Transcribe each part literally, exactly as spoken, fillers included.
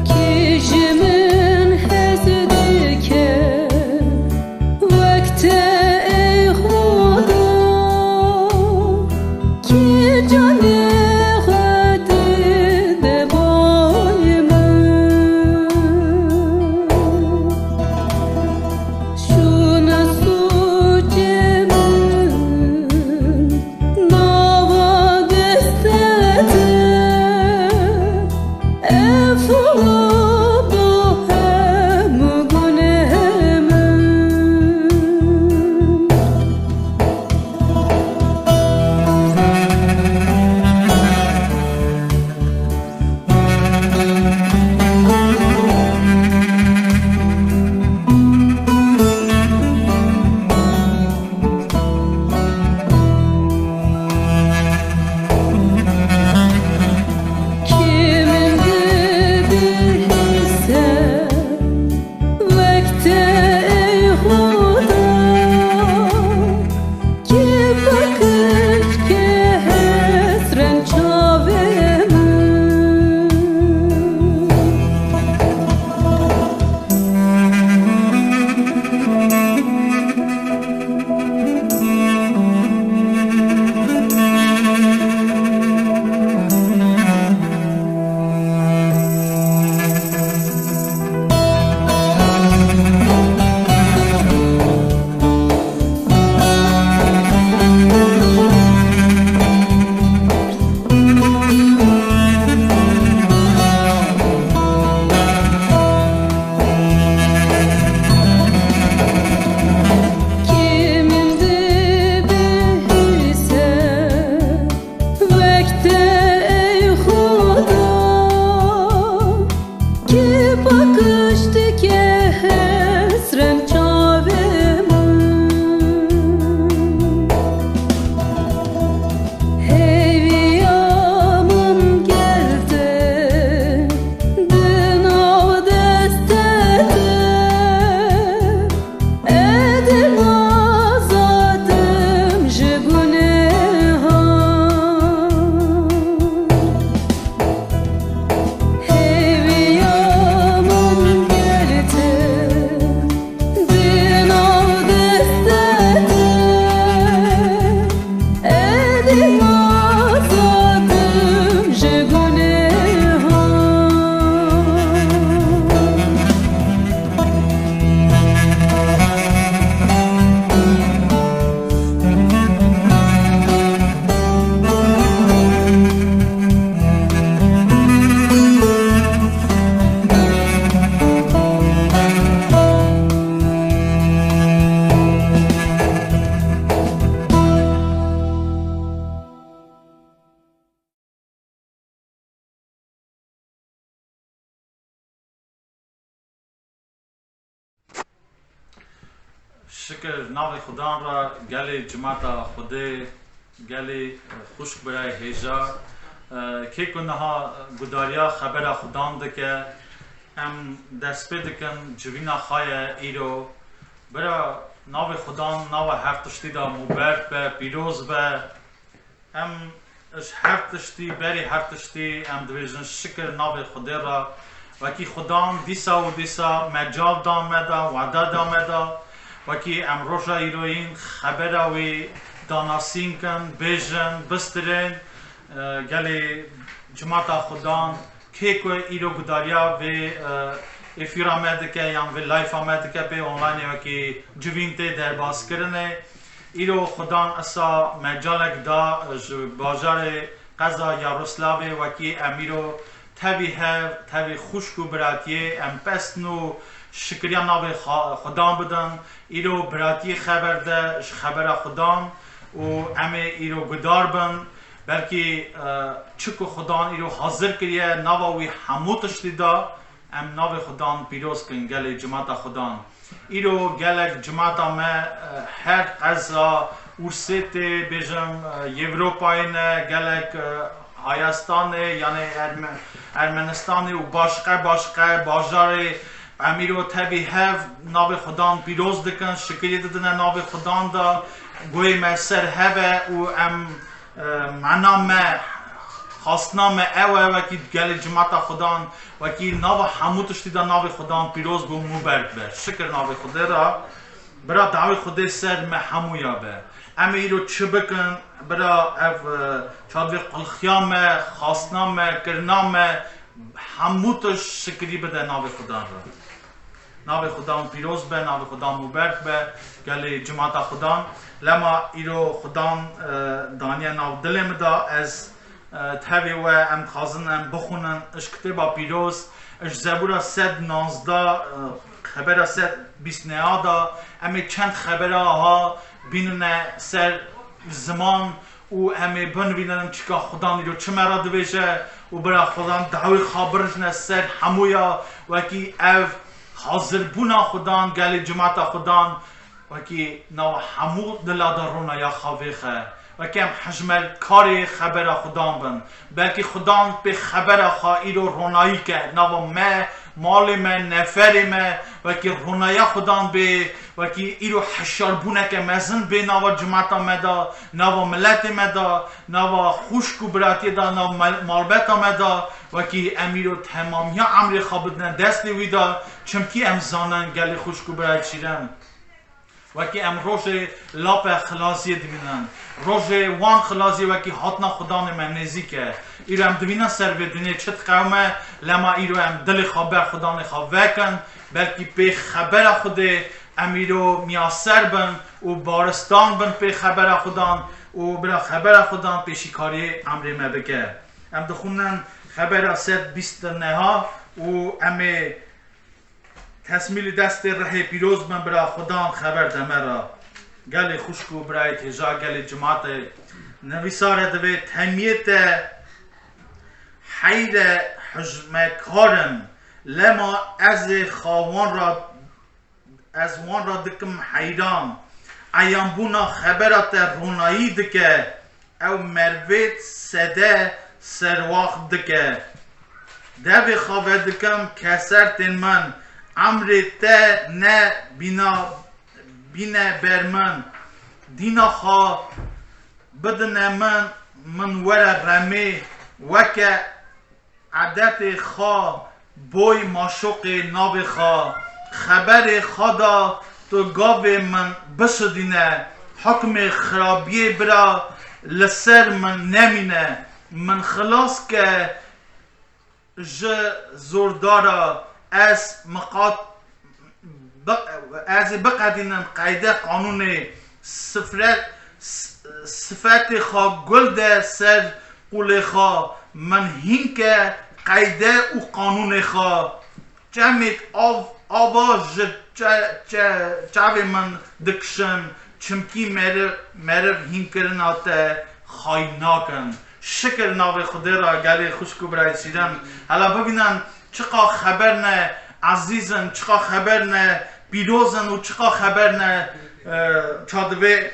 Kî ji min hez dike wek te, ey Xuda? Kî canê xwe dide boy min? Şûna sûcê min nava destê te, efa bo hemû gunehê min. Kî min dibihîse wek te, ey Xuda? Kî paqij ke hesrên çavê min? Kî min dibihîse wek te, ey Xuda? Kî paqij dike hesrên çavê min? Hêviya min gel te di nav destê te, êdî nazadim ji gunehan. Hêviya min gel te di nav destê te, êdî nazadim ji gunehan. Şikir navê Xudan re, gelê cimata Xwedê, gelê, e, xwişk birayê hêja. E, kê ku niha gudariya xebera Xudan dike, em dest pê dikin civîna xwe ye îro. Bira navê Xudan nava her tiştî de mûberk be, pîroz be. Em ji her tiştî, berî her tiştî, em dibêjin şikir navê Xwedê re. Wekî Xudan dîsa û dîsa mecal da me de, wada da me de. Wekî em roja îroyîn xebera wî danasîn kin, bêjin, bistirên, e, gelê cimata Xudan. Kê ku îro gudariya vê, e, efîra me dike yan vê layfa me dike, pê online wekî civîn tê derbaskirinê. Îro Xudan esa mecalek da ji bajarê qeza Yaroslavê, wekî em îro tevî hev, tevî xwişk û biratiyê em pestin û şikiriya navê Xa-, Xudan bidin. Îro biratiyê xeber de ji xebera Xudan û em ê îro gudar bin. Belkî, e, çi ku Xudan îro hazir kiriye nava wî hemû tiştî de, em navê Xudan pîroz kin, gelê cimata Xudan. Îro gelek cimata me, e, her qeza Ûrsêtê, bêjim, e, Yewropayê ne, gelek, e, Hayastanê, yanê Erme-, Ermenistanê û başqe başqe bajarê, em îro tevî hev navê Xudan pîroz dikin, şikirî didine navê Xudan de, guhê me ser hev e û em, e, mena me, xastina me ew e, wekî gelê cimata Xudan, wekî nava hemû tiştî de navê Xudan pîroz bû, mûberk be. Şikir navê Xwedê re, bira dawî Xwedê ser me hemûya be. Em ê îro çi bikin, bira ev, e, çadvê qulxiya me, xastina me, kirina me, hemû tişt şikirî bide navê Xudan re. Navê Xudan pîroz be, navê Xudan mûberk be, gelê cimata Xudan. Lema îro Xudan, e, daniye nav dilê min de, ez, e, tevê we em dixwazin em bixwînin, ji kitêba pîroz, ji Zebûra sed nozde, e, xebera sed bîst neh de, em ê çend xebera ha bînine ser ziman, û em ê binivînin çika Xudan îro çi me re dibêje û bira Xudan dawî xwe birijne ser hemûya, wekî ev hazirbûna Xudan, gelê cimata Xudan, wekî nava hemû dila de ronaya xwe vêxe. Wekî em hejmerkarê xebera Xudan bin. Belkî Xudan pê xebera xwe îro ronayî ke, nava me, malê me, neferê me, wekî ronaya Xudan bê, wekî îro hişyarbûneke mezin bê nava cimata me de, nava miletê me de, nava xwişk û biratiyê de, nav mal-, malbeta me de, wekî em îro temamiya emrê xwe bidine destê wî de, çimkî em zanin gelê xwişk û birayê şîrin. Wekî em rojê lape xilaziyê dibînin. Rojê wan xilaziyê wekî hatina Xudanê me nêzîk e. Îro em dibînin ser vê dinyê çi diqewime, lema îro em dilê xwe ber Xudanê xwe vekin, belkî pê xebera Xwedê em îro miyaser bin û baristan bin pê xebera Xudan û bira xebera Xudan pêşîkariyê emrê me bike. Em dixwînin xebera sed bîst neha û em ê Tesmîlî destê rihê pîroz bin bira Xudan xeber de me re. Gelê xwişk û birayê hêja gelê cimatê nivîsare divê temiyê te heyre hijmekar in. Lema ez ê xawan re, ez wan re dikim heyran. Eyanbûna xebera te ronayî dike. Ew mervê sede serwax dike. Devê xwe vedikim kesertên min, emrê te ne bîna, bîne ber min. Dîna xwe bidine min, min were remê, weke edetê xwe boy maşoqê navê xwe. Xeberê xwe da tu gavê min bişidîne, hukmê xirabiyê bira li ser min nemîne. Min xilas ke ji zordara, ez miqat bi-, ez ê biqedînim qeyde qanûnê sifre-, s-, sifetê xwe gul de ser qûlê xwe, min hînke qeyde û qanûnê xwe. Çemêk av, ava ji çe-, çe-, çavê min dikişin, çimkî meriv, meriv hînkirina te xayîn nakin. Şikir navê Xwedê re gelê xwişk û birayê şîrin. Hela bibînin çiqa xeber ne ezîz in, çiqa xeber ne pîroz in û çiqa xeber ne, e, ça divê,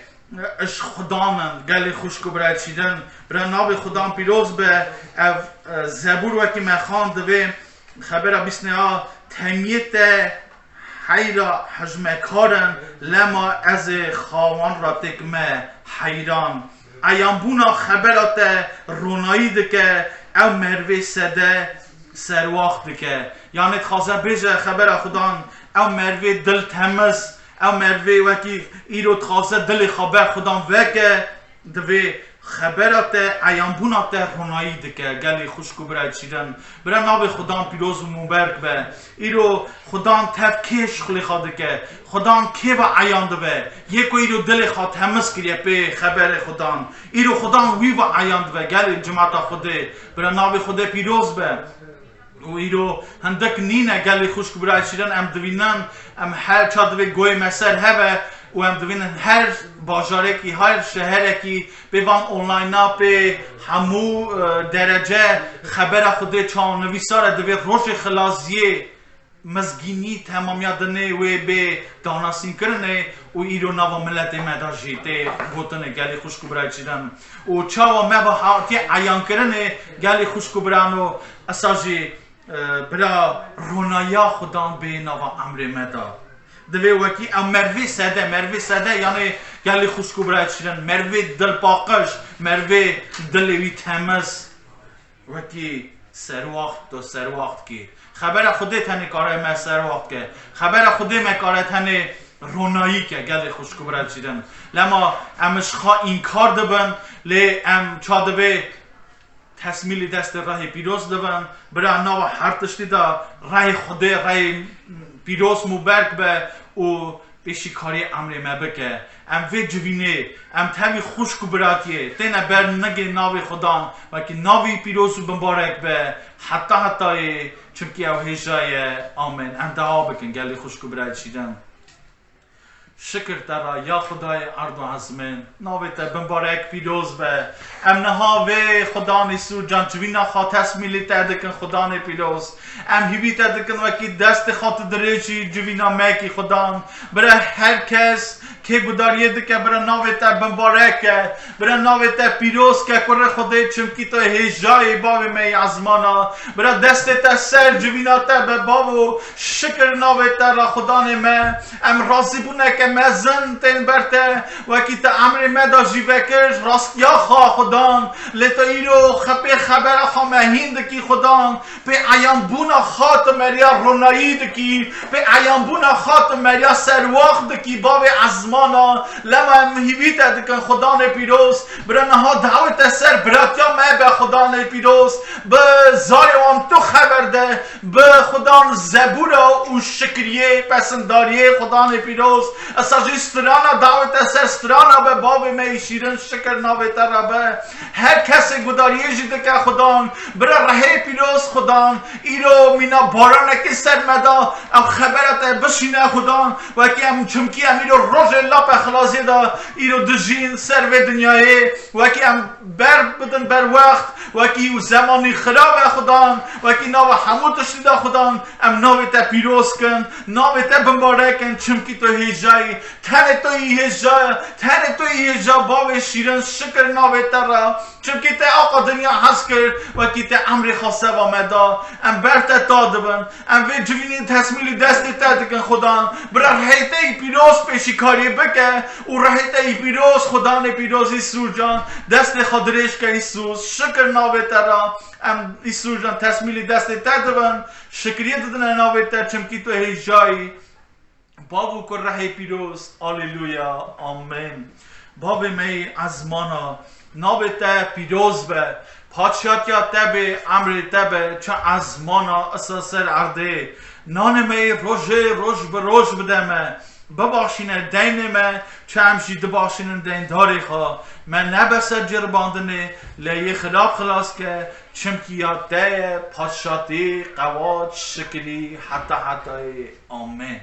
e, ji Xudan in. Gelê xwişk û birayê şîrin. Bira navê Xudan pîroz be. Ev, e, zebûr wekî me xwend divê xebera bîst neha temiyê te heyra hijmekar in, lema ez ê xawan re têkime heyran. Eyanbûna xebera te ronayî dike, ew mervê sede serwax dike. Yanê dixwaze bêje xebera Xudan, ew mervê dil temiz, ew mervê wekî îro dixwaze dilê xwe ber Xudan veke, divê xebera te, eyanbûna te ronayî dike, gelê xwişk û birayê şîrin. Bira navê Xudan pîroz û mûberk be. Îro Xudan tev kê şixulê xwe dike? Xudan kê ve eyan dibe? Yê ku îro dilê xwe temiz kiriye pê xeberê Xudan. Îro Xudan wî ve eyan dibe, gelê cimata Xwedê. Bira navê Xwedê pîroz be. Û îro hindik nîne, gelê xwişk û birayê şîrin, em divînin, em her ça divê goyê me ser heve, Û em divînin her bajarekî, her şeherekî pê van onlayna, pê hemû, e, derece xebera Xwedê çawanivîsar e, divê rojê xilasiyê mizgînî temamiya dinê wê bê danasînkirinê û îro nava miletê me de jî tê gotinê gelî xwişk û birayê çîdan. Û çawa me ve hatiye eyankirinê gelî xwişk û birano, esa jî, e, bira ronayiya Xudan bê nava emrê me de. Divê wekî ew mervê sede, mervê sede, yanê gelî xwişk û birayê çîdan, mervê dilpaqij, mervê dilê wî temiz. Wekî serwaxt, to serwaxt kî. Xebera Xwedê tenê kare me serwaxt ke. Xebera Xwedê me kare tenê ronayî ke gelê xwişk û birayê çîdan. Lema em ji xwe înkar dibin, lê em ça divê tesmîlî destê rehê pîroz dibin. Bira nava her tiştî de rehê Xwedê, rehê pîroz mûberk be û pêşîkariyê emrê me bike. Em vê civînê, em tevî xwişk û biratiyê têne ber nigê navê Xudan, wekî navî pîroz û bimbarek be heta hetayê, çimkî ew hêja ye. Amen. Em dua bikin gelî xwişk û birayê çîdan. Şikir te re ya Xwedayê erd û ezmên, navê te bimbarek pîroz be. Em niha vê Xudan Îsû can civîna xwe tesmîlî te dikin Xudanê pîroz. Em hîvî te dikin wekî destê xwe tu dirêjî civîna me kî Xudan. Bira her kes kê gudariyê dike, bira navê te bimbarek ke. Bira navê te pîroz ke kurê Xwedê, çimkî tu hêjayê bavê me yê ezmana. Bira destê te ser civîna te be bavo. Şikir navê te re Xudanê me. Em razîbûneke mezin tên ber te. Wekî te emrê me de jî vekir, rastiya xwe Xudan. Lê tu îro xepê xebera xwe me hîn dikî Xudan. Pê eyanbûna xwe tu meriya ronayî dikî, pê eyanbûna xwe tu meriya serwaxt dikî, bavê ezmana. Lema em hîvî te dikin Xudanê pîroz, bira niha dawê te ser biratiya me be Xudanê pîroz, bi zarê wan tu xeber de, bi Xudan zebûra û şikriyê, pesindariyê Xudanê pîroz. Esa jî strana dawê te ser strana be bavê me yî şîrin, şikir navê te re be. Her kesê gudariyê jî dike Xudan, bira rehê pîroz Xudan, îro mîna baranekê ser me da, ew xebera te bişîne Xudan, wekî em çimkî em îro rojê lape xilasiyê da, îro dijîn ser vê dinyayê, wekî em ber bidin ber wext, wekî û zemanî xirab e Xudan, wekî nava hemû tiştî da Xudan, em navê te pîroz kin, navê te bimbarek kin, çimkî tu hêjayî, tenê tu yî hêja, tenê tu yî hêja bavê şîrin, şikir navê te re. Çimkî te aqa dinya hez kir, wekî te emrê xwe seva me da. Em ber te ta dibin. Em vê civînê tesmîlî destê te dikin Xudan. Bira rehê te yî pîroz pêşîkariyê bike û rehê te yî pîroz Xudanê pîroz Îsû can destê xwe dirêj ke Îsû. Şikir navê te re. Em Îsû can tesmîlî destê te dibin. Şikriyê didine navê te çimkî tu hêjayî. Bav û Kurehê pîroz, Aleluya, Amen. Bavê me yê ezmana, navê te pîroz be, padşatiya te bê, emrê te be, çi ezmana isa ser erdê. Nanê me yê rojê roj bi roj bide me, bibaxşîne deynê me, çi em jî dibaxşînin deyndarê xwe. Me nebe ser ceribandinê, lê yê xirab xilas ke, çimkî ya te ye padşatî, qewat, şikirî, heta hetayê. Amen.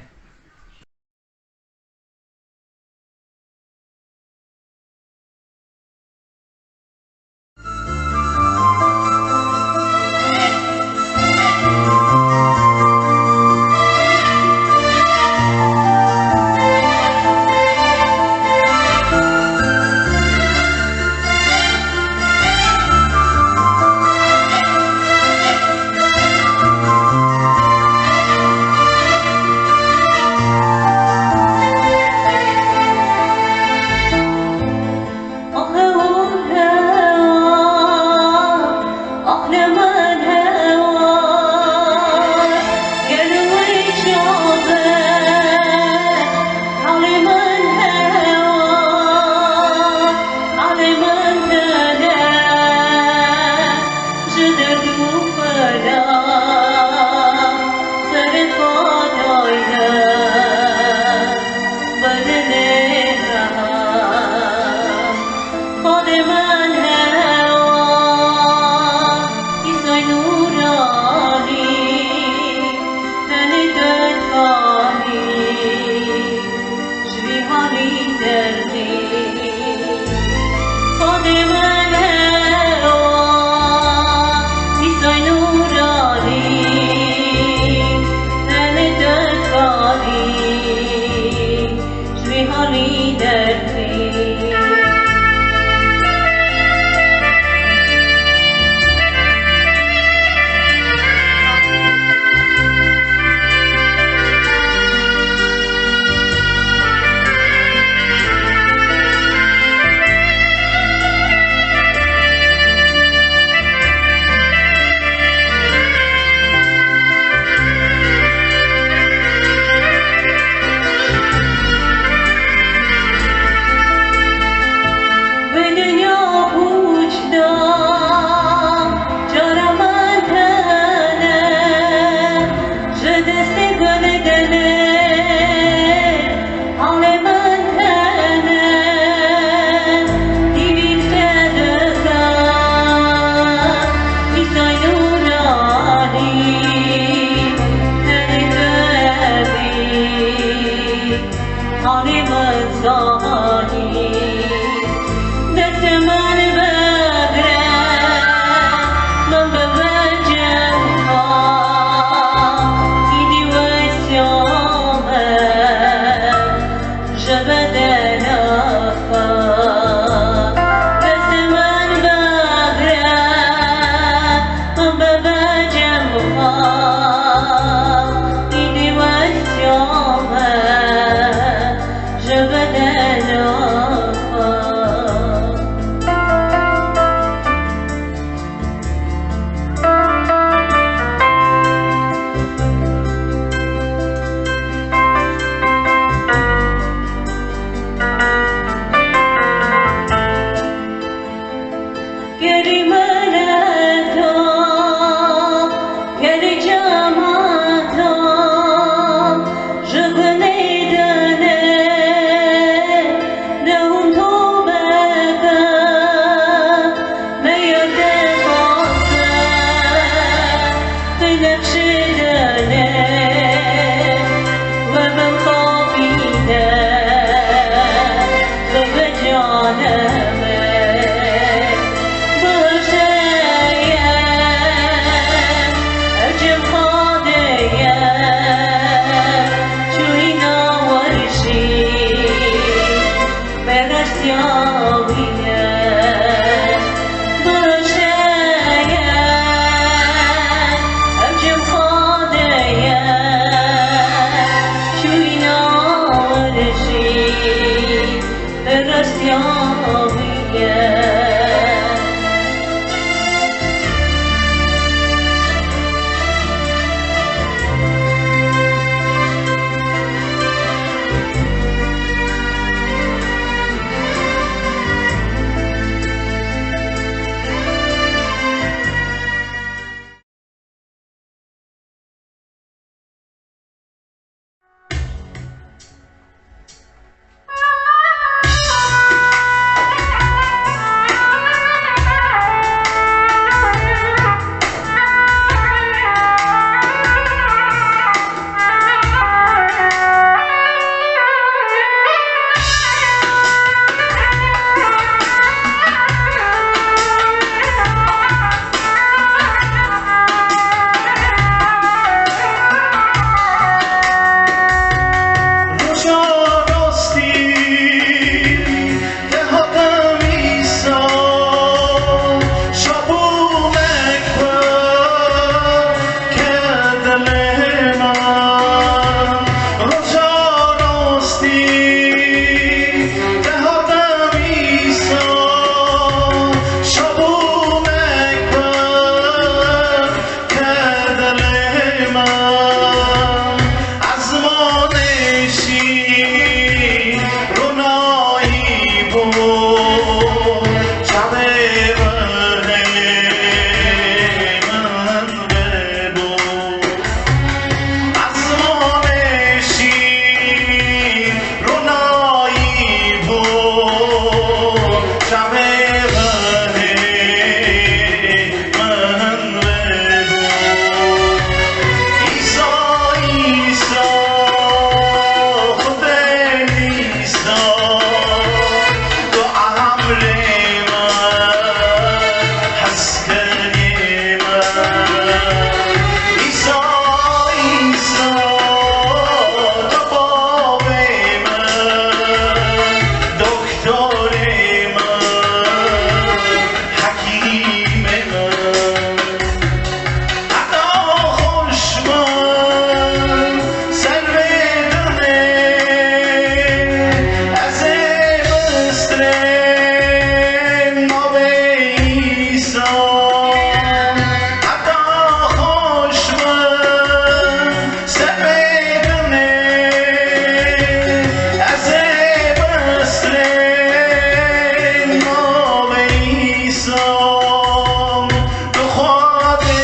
Xwedê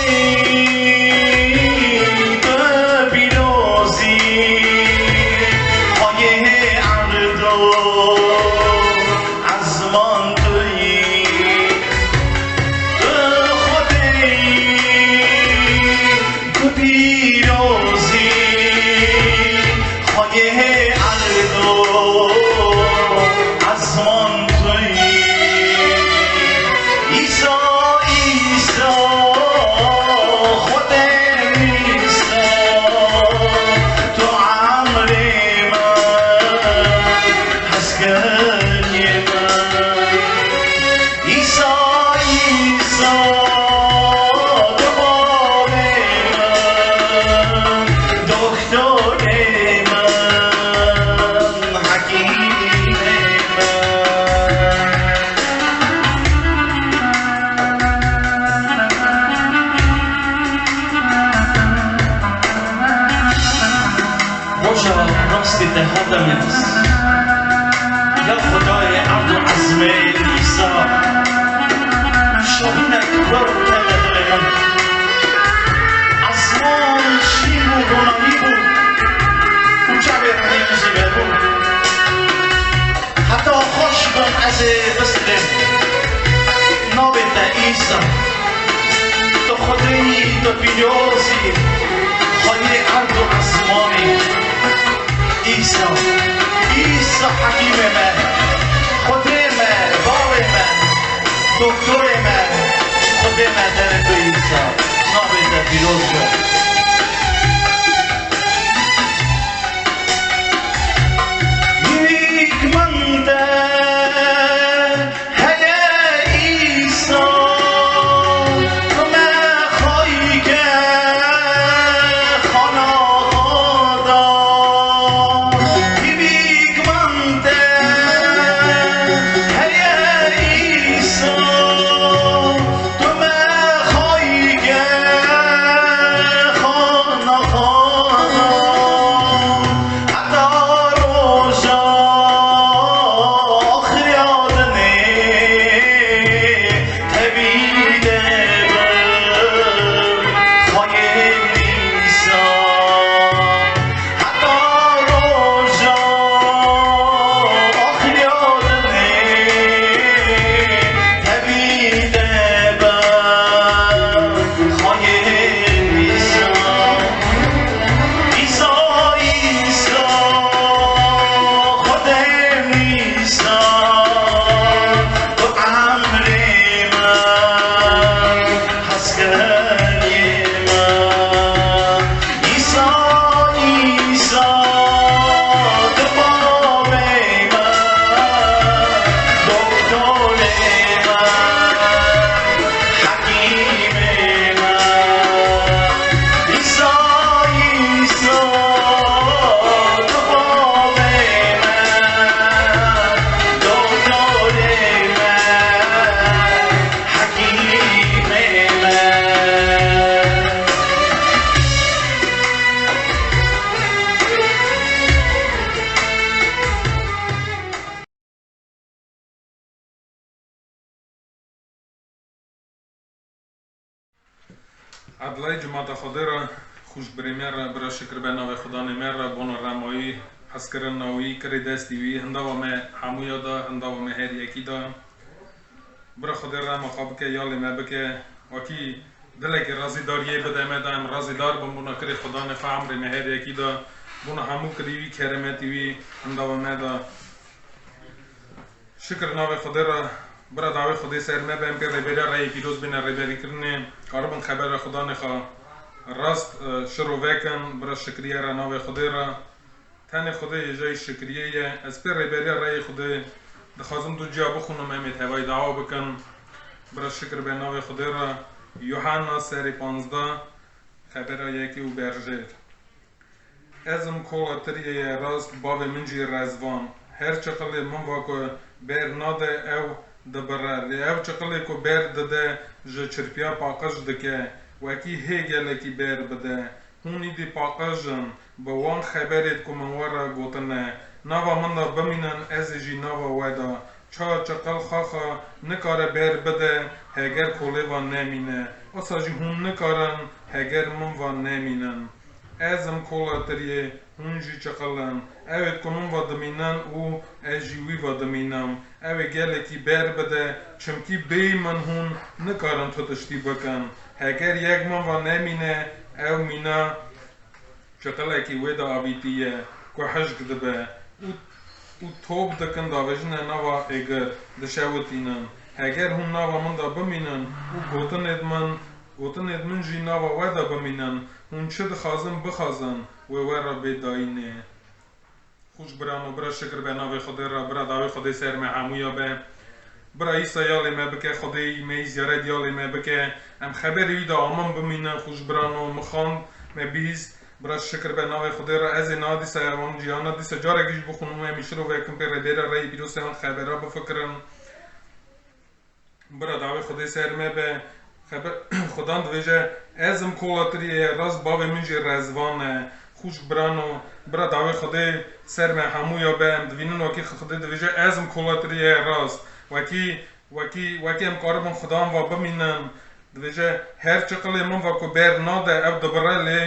tu pîrozî, xweyê erd û ezman tu yî. Tu Xwedê yî, tu pîrozî, xweyê erd û ezman tu yî. Îsa, Îsa, Xwedê Îsa, tu emrê min, hezkirinê min. Îsa, Îsa, tu bavê min, doktorê min, hekîmê min. Roja rastê te hate min. Ya Xwedayê erd û ezmên, Îsa. Şahînek wer kete dilê min. Ezman şîn bû, ronahî bû. Û çavê rengê min jî vebû. Heta xweş bim ez ê bistînim. Navê te Îsa. Tu Xwedê yî, tu pîroz î. Xweyê erd û ezmanî. Îsa. Îsa hekîmê me. Xwedê me, bavê me. Doktorê me. Xwedê me, tenê tu Îsa. Navê te pîroz be. Hikmende heye Îsa, me xayke xana xada. Hikmende heye Îsa, tu me xayke xana xana. Heta roja axiriya dinê tevî de be xweyê Îsa. Heta roja axiriya dinê tevî de be xweyê Îsa. Îsa, Îsa, Xwedê Îsa, tu emrê min, hezkirinê min. Îsa, Îsa, tu bavê min, doktorê min. Hekîmê me, Îsa, Îsa, tu bavê me, doktorê me, hekîmê me. Edlay cemata Xwedê re, xûşbirê me re, bira şikir be navê Xudanê me re, bona remayî, hezkirina wî, kirê destî wî, hindava me hemûya da, hindava me her yekî da. Bira Xwedê rema xwe bike, yalê me bike. Wekî dilekî razîdariyê bide me de, em razîdar bin bona kirê Xudanê xwe, emrê me her yekî da, bona hemû kirî wî, keremetî wî, hindava me da. Şikir navê Xwedê re, bira dawê Xwedê ser me be, em pê rêberiya reyê pîroz bêne rêberîkirinê, karibin xebera Xudanê xwe rast, e, şirovekin, bira şikiriye re navê Xwedê re. Tenê Xwedê yê jey şikiriyê ye. Ez pê rêberiya reyê Xwedê dixwazim du ciya bixwînim, em ê tevayî dawa bikin. Bira şikir be navê Xwedê re. Yuhanna serê panzdeh, xebera yekê û berjêr. Ez im kola tiriyê ye rast, bavê min jî rezvan. Her çiqilê min va ku bêr nade, ew dibire. Lê ew çiqilê ku bêr dide, ji çirpiya paqij dike, wekî hê gelekî bêr bide. Hûn îdî paqij in, bi wan xeberêd ku min we re gotine. Nava min de bimînin, ez ê jî nava we de. Çawa çiqil xaxa nikare bêr bide, heger kolê ve nemîne. Wisa jî hûn nikarin heger min va nemînin. Ez im kola tiriyê, hûn jî çiqil in. Ew ê ku min va dimînin û ez jî wî va dimînim. Ew ê gelekî ber bide, çimkî bêyî min hûn nikarin tu tiştî bikin. Heger yek min va nemîne, ew mîna çiqilekî wê de avîtî ye ku hişk dibe û, û top dikin davêjine nava êgir, dişewitînin. Heger hûn nava min de bimînin û gotinêd min, gotinêd min jî nava we de bimînin, hûn çi dixwazin bixwazin, wê we re bê dayînê. Xwişk birano, bira şikir be navê Xwedê re, bira dawê Xwedê ser me hemûya be. Bira Îsa yalê me bike, Xwedê me yî ziyaret yalê me bike. Em xeberê wî de amin bimînin, xwişk birano, mixan me bihîst. Bira şikir be navê Xwedê re, ez ê niha dîsa ewan ciyana dîsa carekî jî bixwînim û em î şirovekin pê rêbêra reyê pîrozê wan xebera bifikirin. Bira dawê Xwedê ser me be. Xeber-, Xudan divêje, ez im kola tiriyê ye, rast bavê min jî rezvan e. Xwişk birano, bira dawê Xwedê ser me hemûya be. Em divînin wekî Xwedê divêje, ez im kola tiriyê ye, rast. Wekî, wekî, wekî em karibin Xudan va bimînin. Divêje, her çiqilê min va ku ber nade, ew dibire lê.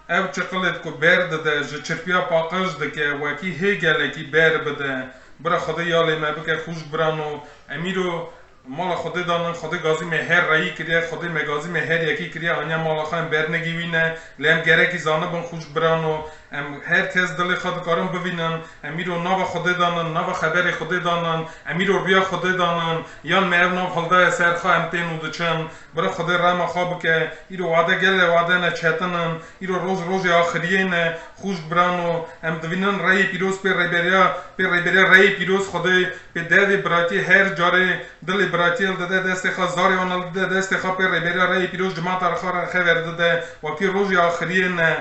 Ew çiqilêd ku ber dide, ji çirpiya paqij dike, wekî hê gelekî ber bide. Bira Xwedê yalê me bike, xwişk birano. Em îro mala Xwedê danin, Xwedê gazî me her reyî kiriye, Xwedê me gazî me her yekî kiriye, aniye mala xwe em bernegî wî ne. Lê em gerekî zanibin, xwişk birano. Em her kes dilê xwe dikarin bivînin. Em îro nava Xwedê danin, nava xeberê Xwedê danin. Em îro riya Xwedê danin. Yan me ev nav hildaye ser xwe, em tên û diçin. Bira Xwedê rema xwe bike. Îro wade gelê wade ne çetin in. Îro roj rojê axiriyê ne. Xwişk birano, em divînin reyê pîroz pê rêberiya, pê rêberiya reyê pîroz Xwedê pê devê biratiyê her carê dilê biratiyê li dide destê xwe, zarê wan li dide destê xwe, pê rêberiya reyê pîroz cimata xwe re xeber dide. Wekî rojê axiriyê ne.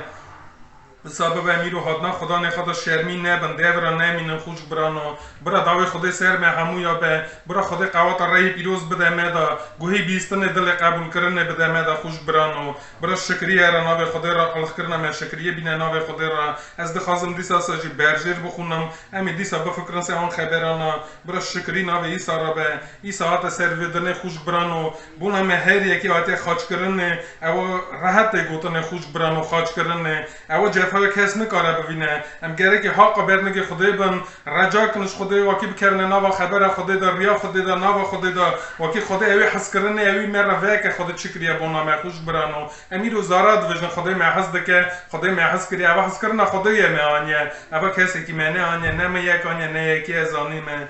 Wisa bibe em îro hatina Xudanê xwe de şermî nebin, dev re nemînin, xwişk birano. Bira dawê Xwedê ser me hemûya be. Bira Xwedê qewata reyê pîroz bide me de. Guhê bîstinê dilê qebûlkirinê bide me de, xwişk birano. Bira şikriyê re navê Xwedê re, qilxkirina me şikriyê bîne navê Xwedê re. Ez dixwazim dîsa sa jî berjêr bixwînim. Em ê dîsa bifikirin ser wan xeberana. Bira şikrî navê Îsa re be. Îsa hate ser vê dinê, xwişk birano. Bona me her yekê hatiye xaçkirinê. Ew rehet tê gotinê, xwişk birano, xaçkirinê. Ew cefa kes nikare bivîne. Em gerekê haqa bernigê Xwedê bin. Reca kin ji Xwedê, wekî bikevine nava xebera Xwedê de, riya Xwedê de, nava Xwedê de. Wekî Xwedê ewî hezkirinê, ewî me re veke Xwedê çi kiriye bona me, xwişk birano. Em îro zara dibêjin, Xwedê me hez dike, Xwedê me hez kiriye. Ev hezkirina Xwedê ye me aniye. Ev kesekî me neaniye, ne me yek aniye, ne yekî ez anîme.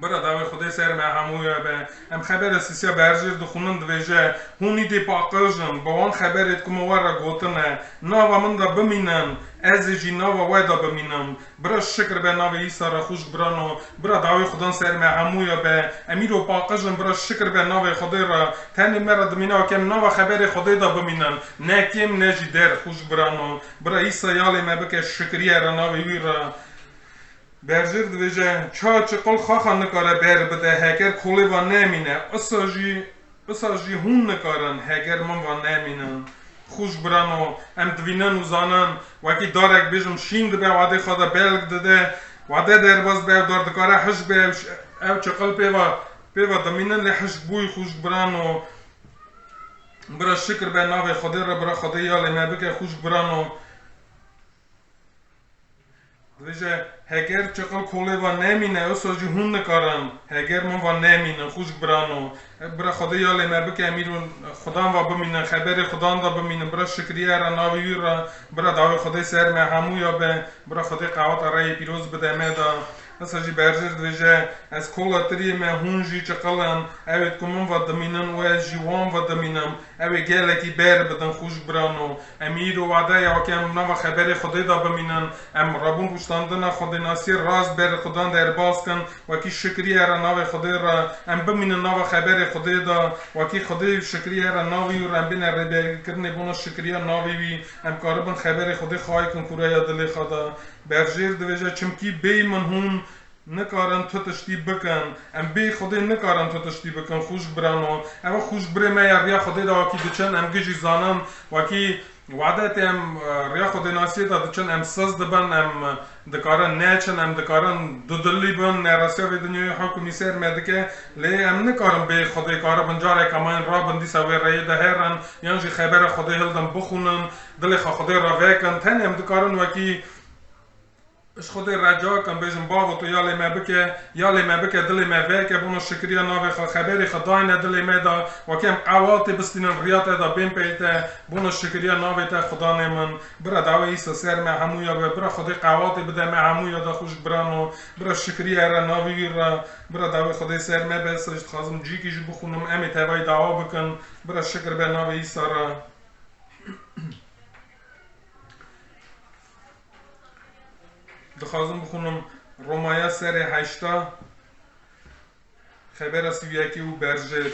Bira dawê Xwedê ser me hemûya be. Em xebera sisiya berjêr dixwînin, divêje, hûn îdî paqij in, bi wan xeberêd ku min we re gotine, nava min de bimînin, ez ê jî nava we de bimînim. Bira şikir be navê Îsa re, xwişk birano. Bira dawê Xudan ser me hemûya be. Em îro paqij in, bira şikir be navê Xwedê re. Tenê me re dimîne weke em nava xeberê Xwedê de bimînin. Ne kêm ne jî der, xwişk birano. Bira Îsa yalê me bike, şikriyê re navê wî re. Berjêr divêje, ça çiqil xaxa nikare ber bide, heger kolê va nemîne, isa jî, isa jî hûn nikarin, heger min va nemînin. Xwişk birano, em divînin û zanin, wekî darek bêjim şîn dibe, wadê xwe de belk dide, wade derbas be, ew dar dikare hişk be, ew ş-, ew çiqil pê va, pê va dimînin, lê hişk bûyî, xwişk birano. Bira şikir be navê Xwedê re, bira Xwedê yalê me bike, xwişk birano. Divêje, heger çiqil kolê va nemîne, wisa jî hûn nikarin, heger min va nemînin, xwişk birano. Bira Xwedê yalê me bike, em îro Xudan va bimînin, xeberê Xudan de bimînin, bira şikriyê re navê wî re, bira dawê Xwedê ser me hemûya be, bira Xwedê qewata reyê pîroz bide me de. Wisa jî berjêr divêje, ez kola tiriyê me, hûn jî çiqil in, ewêd ku min va dimînin û ez jî wan va dimînim. Ew ê gelekî ber bidin, xwişk birano. Em îro wade ya wekî em nava xeberê Xwedê de bimînin. Em rabûn rûştandina xwedênasiyê rast ber Xudan derbas kin. Wekî şikriyê re navê Xwedê re. Em bimînin nava xeberê Xwedê de. Wekî Xwedê şikriyê re navê wî re em bêne rêberîkirinê bona şikriya navê wî. Em karibin xeberê Xwedê xayê kin kûreya dilê xwe de. Berjêr divêje, çimkî bêyî min hûn nikarin tu tiştî bikin. Em bê Xwedê nikarin tu tiştî bikin, xwişk birano. Ev xwişk birê me ya riya Xwedê de wekî diçin, em gijî zanin, wekî Wade tê em, e, riya Xwedênasiyê de diçin, em siz dibin, em dikarin neçin, em dikarin dudilî bin, nerastiya vê dinyayê hukmî ser me dike, lê em nikarin bê Xwedê karibin careke mayîn rabin, dîsa wê rêyê de herin, yan jî xebera Xwedê hildin bixwînin, dilê xwe Xwedê re vekin. Tenê em dikarin wekî Ji Xwedê re rica kim, bêjin, Bavo, tu ya lê me bike, ya lê me bike, dilê me veke, bona şikiriya navê xwe, xeberê xwe dayne dilê me de, wekî em qewatê bistînin riya te de bên pey te, bona şikiriya navê te Xudanê min. Bira dawê Îsa ser me hemûya be, bira Xwedê qewatê bide me hemûya de, xwişk birano, bira şikiriya re navê wî re, bira dawê Xwedê ser me be, ez jî dixwazim cîkî jî bixwînim, em ê tevayî dawa bikin, bira şikir be navê Îsa re. Dixwazim bixwînim Romaya serê heşta, xebera sî û yekê û berjêr.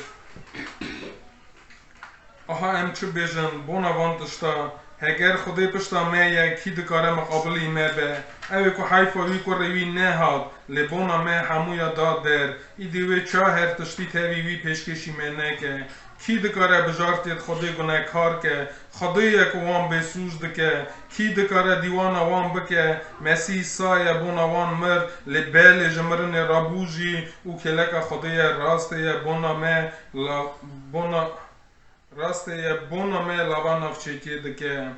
Aha em çi bêjin bona van tişta, heger Xwedê pişta me ye, kî dikare miqabilî me be? Ew ê ku heyfa wî kurê wî nehat, lê bona me hemûya da der, îdî wê ça her tiştî tevî wî pêşkêşî me neke? Kî dikare bijartiyê Xwedê gunekar ke? Xwedê ye ku wan bêsûc dike. Kî dikare dîwana wan bike? Mesîh Îsa ye, bona wan mir, lê belê ji mirinê rabû jî û kêleka Xwedê ye, rastê ye, bona me la, bona, rastê ye, bona me lava navçêkê dike.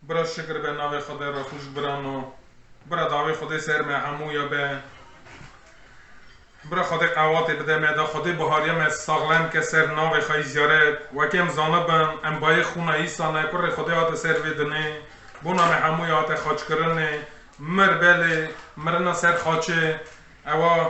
Bira şikir be navê Xwedê re, xwişk birano. Bira dawê Xwedê ser me hemûya be. Bira Xwedê qewatê bide me de, Xwedê bihariya me saxlem ke ser navê xwe yî ziyaret. Wekî em zanibin, em bayê xûna Îsa ne, kurê Xwedê hate ser vê dinê. Bona me hemûya hate xaçkirinê. Mir belê, mirina ser xaçê. Ewa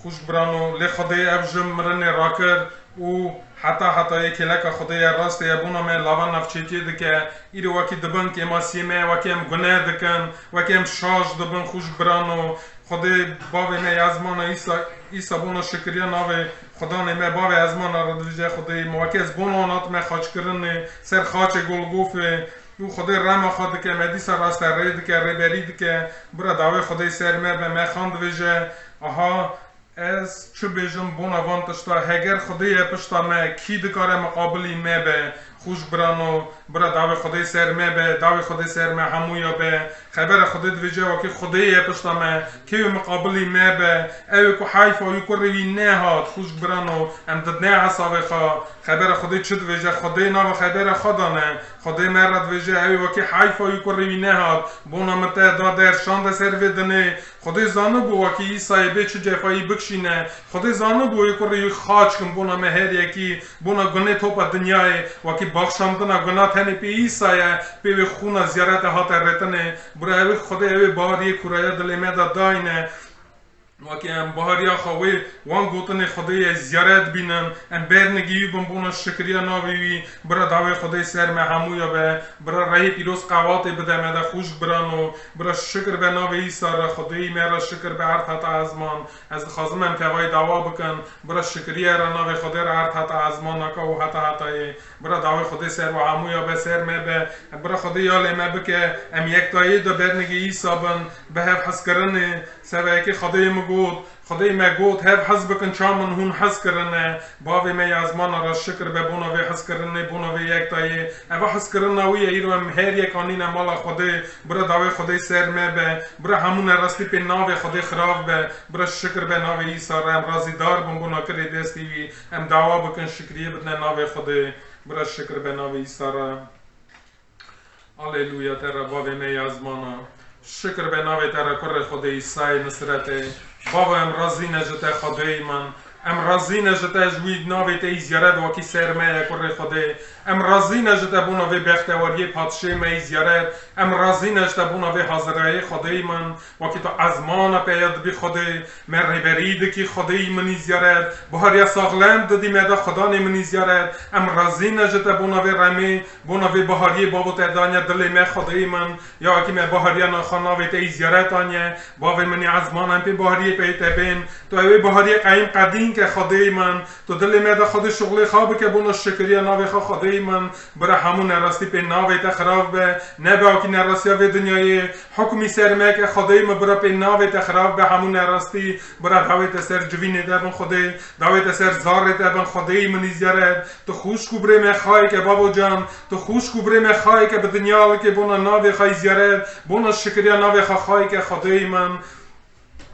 xwişk birano, lê Xwedê ev ji mirinê rakir û heta hetayê kêleka Xwedê ye, rastê ye, bona me lava navçêkê dike. Îro wekî dibin kêmasiyê me, wekî em gune dikin, wekî em şaş dibin, xwişk birano. Xwedê bavê me ya ezmana Îsa, Îsa bona şikiriya navê Xudanê me, bavê ezmana re divêje Xwedê, me wekî ez bona wan hatime xaçkirinê, ser xaçê Golgofê. Û Xwedê rema xwe dike, me dîsa raste rê dike, rêberî dike. Bira dawê Xwedê ser me be, me xan divêje, aha, ez çi bêjim bona van tişta? Heger Xwedê ye pişta me, kî dikare miqabilî me be? Xwişk birano, bira dawê Xwedê ser me be, dawê Xwedê ser me hemûya be. Xebera Xwedê divêje, wekî Xwedê ye pişta me, kê wê miqabilî me be? Ew ê ku heyfa wî kurê wî nehat, xwişk birano, em didine hesabê xwe. Xebera Xwedê çi divêje? Xwedê nava xebera xwe dane. Xwedê me re divêje, ew ê wekî heyfa wî kurê wî nehat, bona min te da der, şande ser vê dinê. Xwedê zanibû wekî Îsayê bê çi cefayî bikişîne. Xwedê zanibû wê kurê wî xaç kin bona me her yekî, bona gunê topa dinyayê. Wekî baxşandina guna tenê pê Îsa ye, pê wê xûna ziyarete hate retinê. Bira ew ê Xwedê ew ê bahariyê kuraya dilê me de dayne. Wekî em bahariya xwe wê wan gotinê Xwedê ye ziyaret bînin, em bernigî wî bin bona şikiriya navê wî. Bira dawê Xwedê ser me hemûya be, bira rehê pîroz qewatê bide me de, xwişk birano, bira şikir be navê Îsa re, Xwedêyî me re şikir be erd heta ezman. Ez dixwazim em tevayî dawa bikin, bira şikiriye re navê Xwedê re erd heta ezmanaka û heta hetayê. Bira dawê Xwedê ser we hemûya be, ser me be. Bira Xwedê ya lê me bike, em yektayê de bernigî Îsa bin, bi hev hezkirinê. Seba yekê Xwedê min got, Xwedê me got, hev hez bikin, ça min hûn hez kirine. Bavê me ya ezmana re şikir be bona vê hezkirinê, bona vê yektayê. Eva hezkirina wî ye, îro em her yek anîne mala Xwedê. Bira dawê Xwedê ser me be. Bira hemû nerastî pê navê Xwedê xirav be. Bira şikir be navê Îsa re, em razîdar bin bona kirê destê wî. Em dawa bikin şikriyê bidine navê Xwedê. Bira şikir be navê Îsa re. Aleluya te re, bavê me ya ezmana. Şikir be navê te re, kurê Xwedê Îsayê Nisretê. Bavo, em razî ne ji te, Xwedêyî min. Em razî ne ji te, ji wî navê te yî ziyaret wekî ser me ye, kurê Xwedê. Em razî ne ji te bona vê bextewariyê padşê me yî ziyaret. Em razî ne ji te bona vê hazirayê, Xwedêyî min. Wekî tu ezmana peya dibî Xwedê, me rêberî dikî, Xwedêyî min yî ziyaret. Bihariya saxlem didî me de, Xudanê min yî ziyaret. Em razî ne ji te bona vê remê, bona vê bahariyê bavo te daniye dilê me, Xwedêyî min. Ya wekî me bahariya naxa navê te yî ziyaret aniye. Bavê min yî ezmana, em pê bahariyê pey te bên. Tu ew ê bahariyê qeyîm qedîm ke Xwedêyê min, tu dilê me de Xwedê şixulê xwe bike bona şikiriya navê xwe Xwedêyê min, bira hemû nerastî pê navê te xirav be, nebe wekî nerastiya vê dinyayê, hukmî ser me ke Xwedêyê min, bira pê navê te xirav be hemû nerastî, bira dawê te ser civînê te bin Xwedê, dawê te ser zarê te bin Xwedêyê min îzyaret, tu xwişk û birê me xayê ke bavo can, tu xwişk û birê me xayê ke bi dinya likê bona navê xwe îzyaret, bona şikiriya navê xwe xayê ke Xwedêyê min.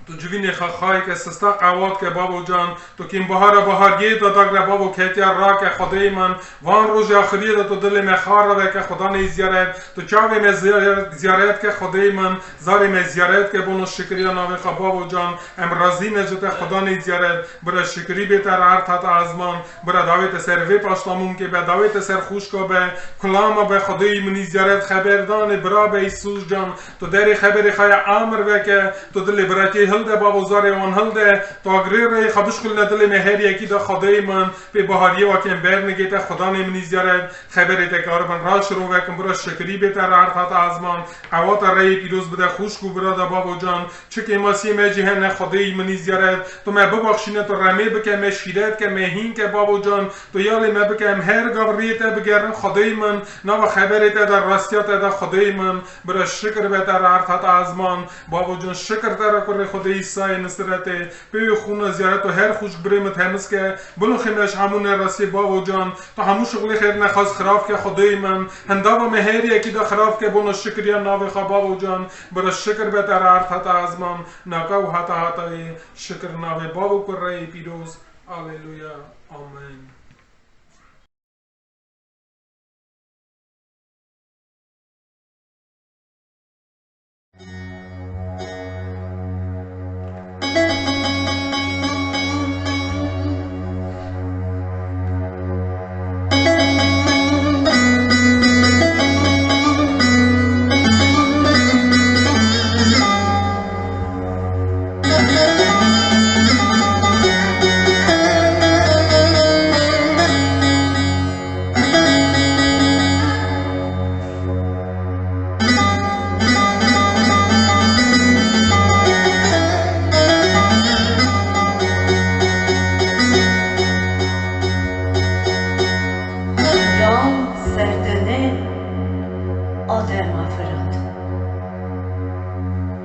Tu civînê xwe xayê ke sista qewat ke bavo can, tu kîmbihara bahariyê de dagre bavo ketiya rake Xwedêyê min, van rojê axiriyê de tu dilê me xare veke Xudanê îzyaret, tu çavê me ziyaret, ziyaret ke Xwedêyê min, zarê me ziyaret ke bona şikiriya navê xwe bavo can, em razî ne ji te Xudanê îzyaret, bira şikirî bê te re erd heta ezman, bira dawê te ser vê paştamûnkê be, dawê te ser xwişka be, kulama be Xwedêyê min îzyaret, xeberdanê bira be Îsûs can, Tu derê xeberê xwe ya amir veke, tu dilê birekê hilde, bavo zarê wan hilde, tu agirê rê xwe bişkulne dilê me her yekî de Xwedêyê min, pê bahariyê wekên bernigê te Xudanê min îzyaret, xeberê te karibin raşirovekin, bira şikirî bê te re erd heta ezman, ewata reyê pîroz bide xwişk û bira de bavo can, çi kêmasiyê me jî hene Xwedêyê min îzyaret, tu me bibaxşîne, tu remê bike me şîret ke me hîn ke bavo can, Tu yalê me bike, em her gav riyê te bigerin, Xwedêyê min, nava xeberê te de, rastiya te de, Xwedêyê min, bira şikir be te re erd heta ezman. Bavo can, şikir te re kurê Xwedê Îsayê Nisretê, pê wê xûna ziyaret û her xwişk birê min temiz ke, biluxê me ji hemû nerastiyê, bavo can, tu hemû şixulê xêr nexas xirav ke, Xwedêyê min, hindava me her yekî de xirav ke, bona şikiriya navê xwe, bavo can, bira şikir be te re erd heta ezman, naka û heta hetayê, şikir navê Bav û Kureyê pîroz. Aleluya. Amen. Yan serdene Adem afirat.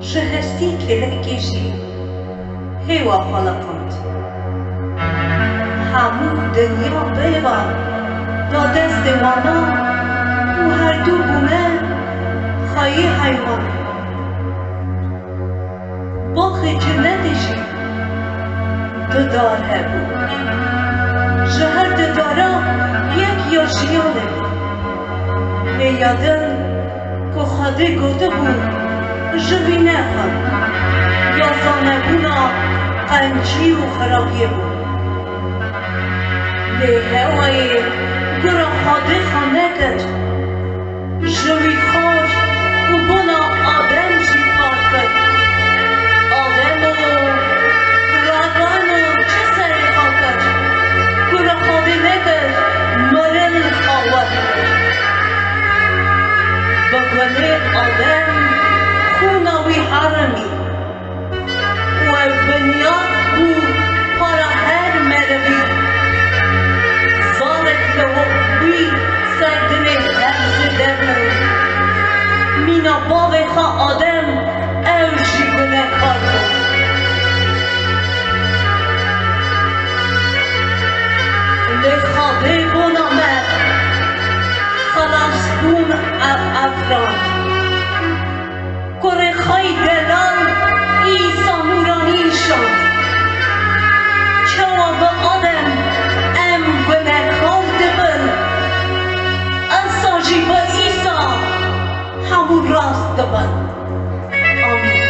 Ji hestî kêlekê jî hêwa xwe leqand. Hemû dinya bêvan da destê wana û herdu bûne xweyê heywan. Baxê cenetê jî du dar hebû. Ji her du dara yek ya jiyanê bû. Lê ya din ku Xwedê gotibû, ji wî nexwin, ya zanebûna qencî û xirabiyê bû. Lê Hewayê gura Xwedê xwe nekir. Ji wî xwar û bona Adem jî xwar kir. Adem û radan û çi serê xwe kir, ku re Xwedê nekir, mirin xwe wer kir. Bi gunê Adem xûna wî herimî. Û ew binyat bû para her merivî. Zarek li wî ser dinê her zêde bû. Mîna bavê xwe Adem ew jî gunehkar bû. Lê Xwedê bona me xelasbûn ev efrand. Kurê xwe yî delal Îsa nûranî nîşand. Çawa bi Adem em gunehkar dibin, ewsa jî bi Îsa hemû rast dibin. Amîn.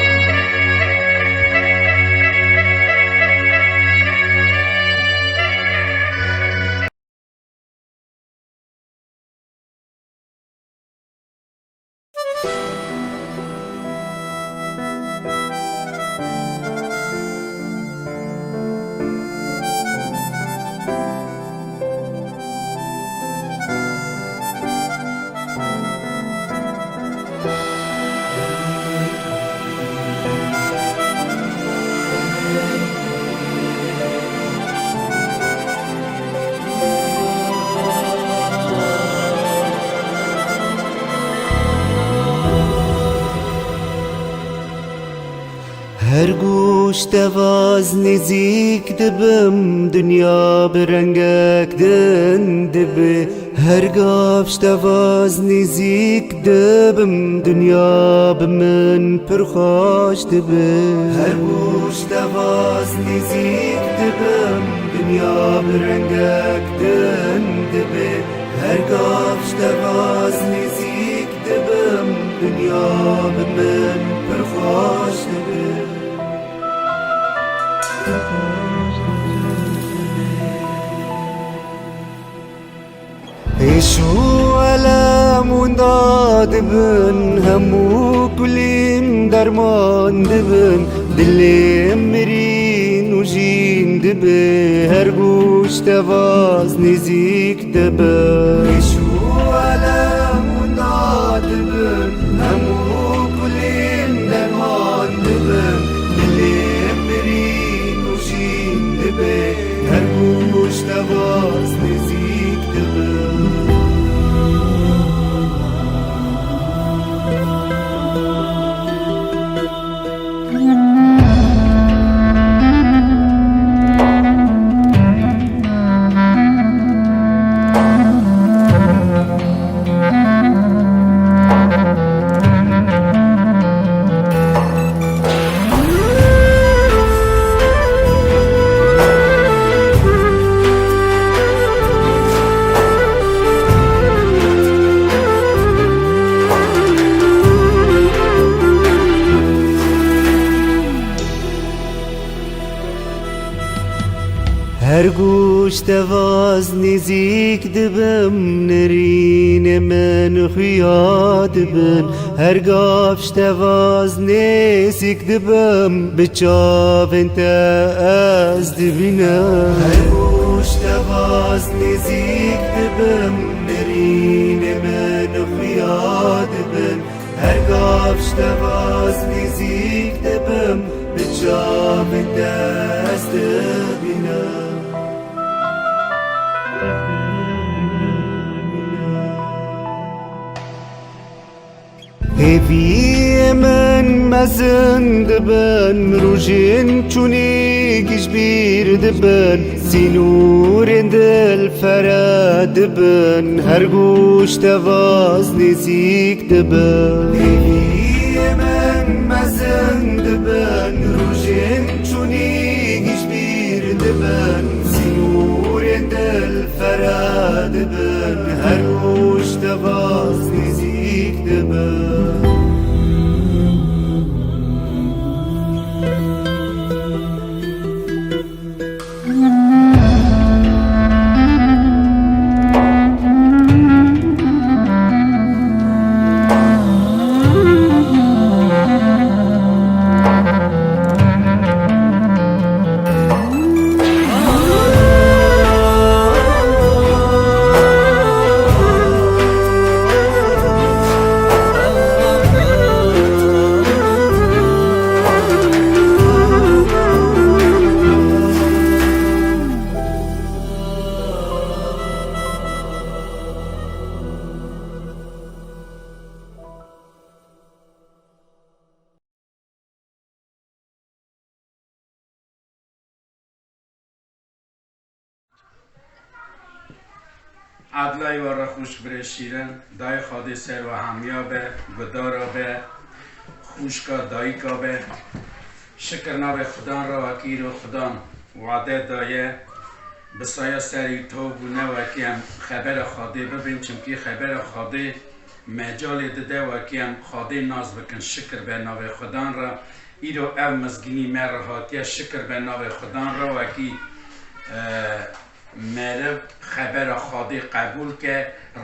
Her goş te vaz nêzîk dibim, dinya bi rengek din dibe. Her gav ji te vaz nêzîk dibim, dinya bi min pir xweş dibe. Her goş te vaz nêzîk dibim, dinya bi rengek din dibe. Her gav ji te vaz nêzîk dibim, dinya bi min pir xweş dibe. Hêş û elem winda dibin, hemû kulîn derman dibin. Dilê mirî nûjîn dibe, her goş te vaz nêzîk dibe. Hêş û elem winda dibin, hemû kulîn derman dibin. Dilê mirî nûjîn dibe, her goş te vaz nêzîk dibe. Her goş te vaz nêzîk dibim, nerînê min xuya dibin. Her gav ji te vaz nêzîk dibim, bi çavên te ez dibînim. Her goş te vaz nêzîk dibim, nerînê min xuya dibin. Her gav ji te vaz nêzîk dibim, bi çavên te ez dibînim. Hêviyê min mezin dibin, rojên çûnî ji bîr dibin. Sînorên dil fere dibin, her goş te vaz nêzîk dibin. Hêviyê min mezin dibin, rojên çûnî ji bîr dibin. Sînorên dil fere dibin, her goş te vaz nêzîk dibin. Edlayê we re xwişk birê şîrin, dayê Xwedê ser we hemiya be, gudara be, xwişka dayika be. Şikir navê Xudan re wekî îro Xudan wade daye. Bi saya serî tov bûne wekî em xebera Xwedê bibin, çimkî xebera Xwedê mecalê dide wekî em Xwedê nas bikin. Şikir be navê Xudan re. Îro ev mizgînî me re hatiye, şikir be navê Xudan re wekî, e, meriv xebera Xwedê qebûl ke,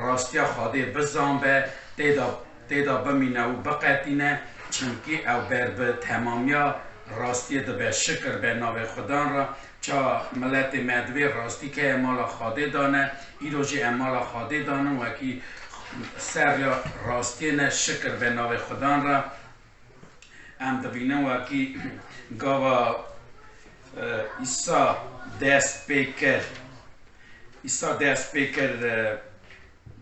rastiya Xwedê bizan be, tê de, tê de bimîne û biqetîne, çimkî ew ber bi temamiya rastiyê dibe. Şikir be navê Xudan re, ça miletê me divê rastî ke em mala Xwedê dane, îro jî em mala Xwedê danin, wekî ser ya rastiyê ne, şikir be navê Xudan re. Em dibînin wekî gava, e, Îsa dest pê kir. Îsa dest pê kir, e,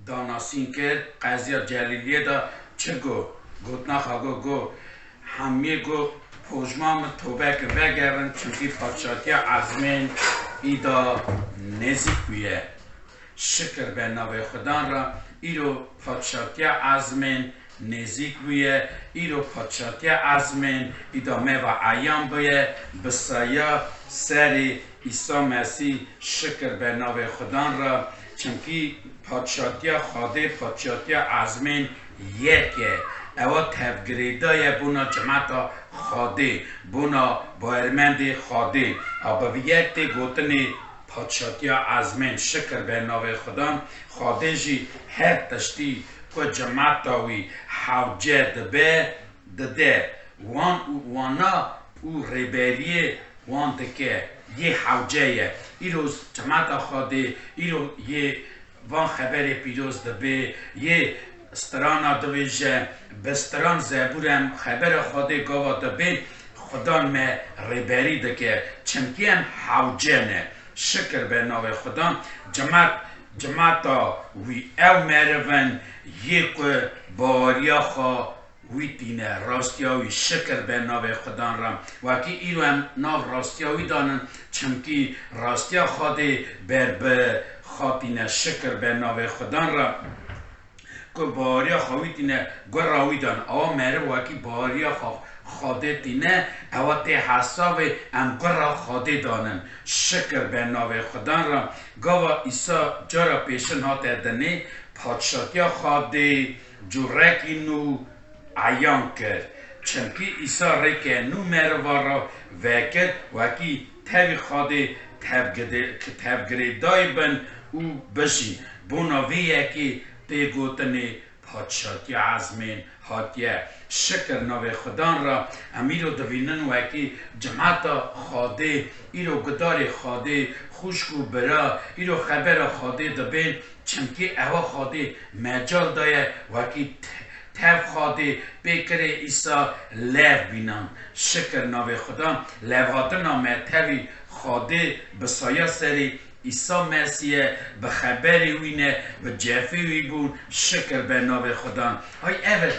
danasîn kir, qeziya Celîliyê de çi got? Gotina xwe got, got, hemiyê got, Hojma min tobe kir vegerin, çimkî padşatiya ezmên îda nêzîk bûye. Şikir be navê Xudan re, îro padşatiya ezmên nêzîk bûye, îro padşatiya ezmên îda me ve eyan bûye, bi saya serê Îsa Mesîh. Şikir be navê Xudan re, çimkî padşatiya Xwedê, padşatiya ezmên yek e. Ewa tevgirêda ye bona cemata Xwedê, bona bawermendê Xwedê. A bi vî yek tê gotinê padşatiya ezmên. Şikir be navê Xudan. Xwedê jî her tiştî ku cemata wî hewce dibe, dide wan û wana û rêberiyê wan dike. Yê hewce ye. Îro cemata Xwedê, îro yê van xeberê pîroz dibê, yê strana dibêje, bi stran zebûr em xebera Xwedê gava dibê, Xudan me rêberî dike. Çimkî em hewce ne. Şikir be navê Xudan. Cemat, cemata wî ew meriv in, yê ku baweriya xwe wî tîne, rastiya wî. Şikir be navê Xudan re. Wekî îro em nav rastiya wî danin, çimkî rastiya Xwedê ber bi xwe tîne. Şikir be navê Xudan re. Ku baweriya xwe wî tîne, gura wî dan. Awa meriv wekî baweriya xwe Xwedê tîne, ewa tê hesabê em gura Xwedê danin. Şikir be navê Xudan re. Gava Îsa cara pêşin hate dinê, padşatiya Xwedê curekî nû eyan kir. Çimkî Îsa rêke nû meriva re vekir, wekî tevî Xwedê tevgide-, ki tevgirêdayî bin û bijîn. Bona vê yekê tê gotinê padşatiya ezmên hatiye. Şikir navê Xudan re. Em îro divînin wekî cemata Xwedê, îro gudarê Xwedê, xwişk û bira, îro xebera Xwedê dibên. Çimkî ewa Xwedê mecal daye wekî te-, tev Xwedê pê kirê Îsa lev bînan. Şikir navê Xudan. Levhatina me tevî Xwedê bi saya serê Îsa Mesîh ye, bi xeberê wî ne, bi cefê wî bûn. Şikir be navê Xudan. Hay ev e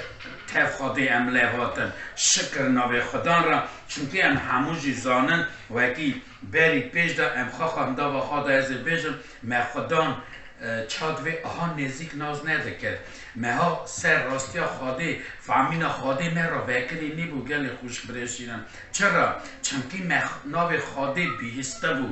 tev Xwedê em lev hatin. Şikir navê Xudan re. Çimkî em hemû jî zanin, wekî berî pêş de em xwe xwe hindava xwe de ez ê bêjim, me Xudan, e, ça divê aha nêzîk nas nedikir. Me ha ser rastiya Xwedê, famîna Xwedê me re vekirî nîbû gelê xwişk birêşînin. Çira? Çimkî me navê Xwedê bihîstibû.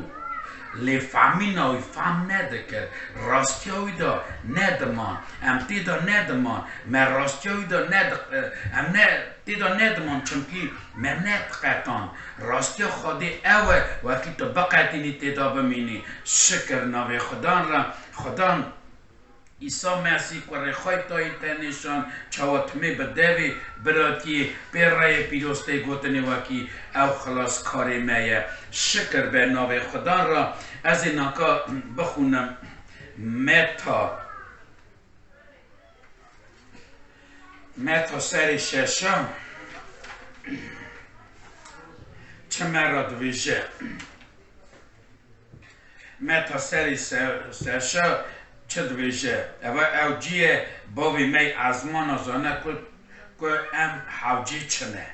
Lê famîna wî fam nedikir. Rastiya wî de nediman. Em tê de nediman. Me rastiya wî de nedi-, e, em ne Tê de nediman, çimkî me nediqetan. Rastiya Xwedê ew e, wekî tu biqetînî tê de bimînî. Şikir navê Xudan re. Xudan Îsa Mesîh ku rêxayê tayê te nîşan, çawa timê bi devê biratiyê pê reyê pîroz tê gotinê wekî ew xilaskarê me ye. Şikir be navê Xudan re. Ez ê naka bixwînim. Meta. Meta serê şeşa çi me re dibêje? Meta serê se-, şeşa çi dibêje? Eva ew cî ye, bavê me yê ezmana zane ku, ku em hewcê çi ne.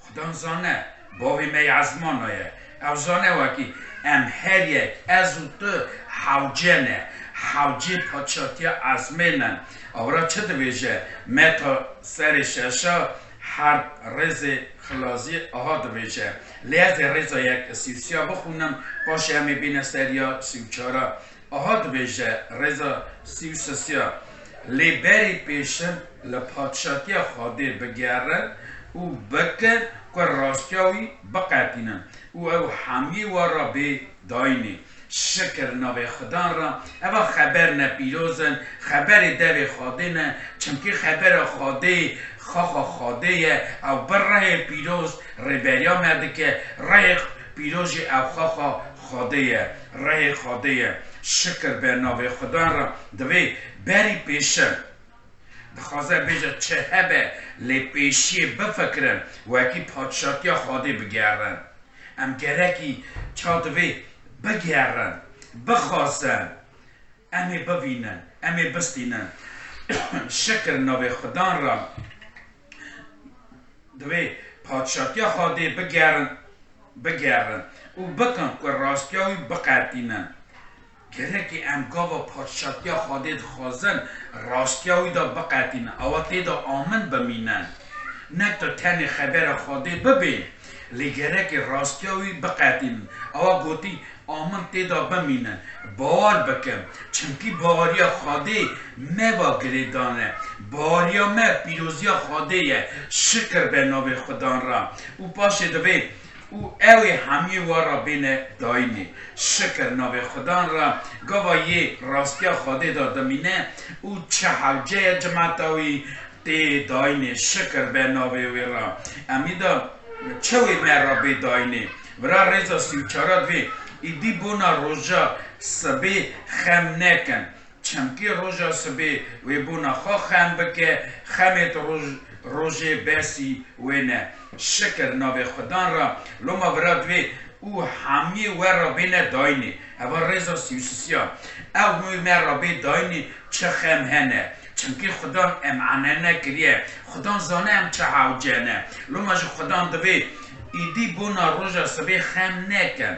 Xudan zane, bavê me yê ezmana ye. Ew zane wekî em her yek, ez û tu, hewce ne. Hewcê paçatiya ezmên in. Awra çi dibêje? Meta serê şeşa her rêzê xilaziyê aha dibêje. Lê ez ê rêza yek sî û sê ya bixwînim, paşê em ê bîne seriya sî û çar a. Aha dibêje rêza sî û sê ya, lê berî pêşin li padşatiya Xwedê bigerin û bikin ku rastiya wî biqetînin û ew hemî we re bê dayînê. Şikir navê Xudan re. Eva xeber ne pîroz in, xeberê devê Xwedê ne, çimkî xebera Xwedê, xaxa Xwedê ye, ew bi rehê pîroz rêberiya me dike, rehê pîroz jî ew xaxa Xwedê ye. Rehê Xwedê ye. Şikir be navê Xudan re. Divê berî pêşin. Dixwaze bêje çi hebe, lê pêşiyê bifikirin, wekî padşatiya Xwedê bigerin. Em gerekî ça divê bigerin, bixwazin, em ê bivînin, em ê bistînin. Şikir navê Xudan re. Divê padşatiya Xwedê bigerin, bigerin û bikin ku rastiya wî biqetînin. Gerekî em gava padşatiya Xwedê dixwazin, rastiya wî de biqetînin. Ewa tê de amin bimînin. Ne tu tenê xebera Xwedê bibê, lê gerekî rastiya wî biqetînin. Ewa gotî, amin tê de bimînin. Bawer bikin. Çimkî baweriya Xwedê me va girêdan e. Baweriya me pîroziya Xwedê ye. Şikir be navê Xudan re. Û paşê divê û ew ê hemiyê we re bêne dayînê. Şikir navê Xudan re, gava yê rastiya Xwedê de dimîne û çi hewce ye cimeta wî tê dayînê. Şikir be navê wê re. Em î de çi wê me re bê dayînê? Vira rêza sî û çar divê, îdî bona roja sibê xem nekin. Çimkî roja sibê wê bona xwe xem bike, xemêd roj-, rojê besî wê ne. Şikir navê Xudan re, loma vira divê û hemiyê we re bêne dayînê. Eva rêza sî û sisiya. Ew wê me re bê dayînê çi xem hene. Çimkî Xudan em enene kiriye. Xudan zane em çi hewce ne. Loma jî Xudan divê îdî bona roja sibê xem nekin.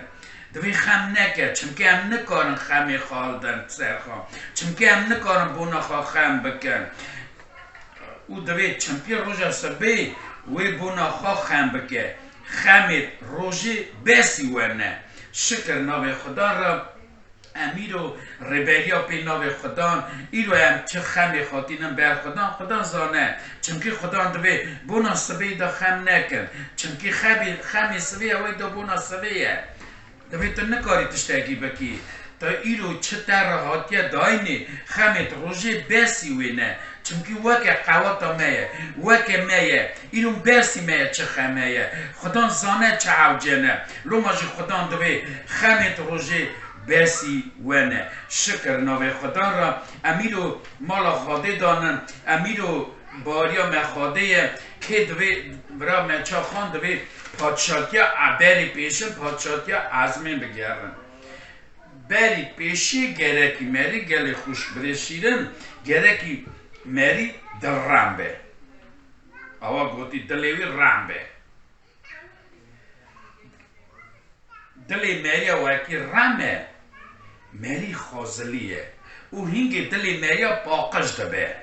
Divê xem neke, çimkî em nikarin xemê xwe hildin ser xwe. Çimkî em nikarin bona xwe xem bikin. Û divê çimkî roja sibê wê bona xwe xem bike. Xemê rojê besî we ne. Şikir navê Xudan re, em îro rêberiya pê navê Xudan, îro em çi xemê xwe tînin ber Xudan, Xudan zane. Çimkî Xudan divê bona sibê de xem nekin. Çimkî xebê-, xemê sibê ew ê de bona sibê ye. Divê tu nikarî tiştekî bikî. Tu îro çi te re hatiye dayînê, xemêd rojê besî wê ne. Çimkî weke qeweta me ye, weke me ye. Îro besî me ye, çi xeme ye. Xudan zane çi hewce ne. Loma jî Xudan divê xemêd rojê besî we ne. Şikir navê Xudan re. Em îro mala Xwedê danin. Em îro bariya me Xwedê ye. Kê divê, vira me çaxan divê padşatiya eberê pêşin, padşatiya ezmên bigerin. Berî pêşî gerekî merî gelê xwişk birê şîrin, gerekî merî dilrem be. Awa gotî dilê wî rem be. Dilê meriya wekî rem e, merî xwezilî ye û hingê dilê meriya paqij dibe.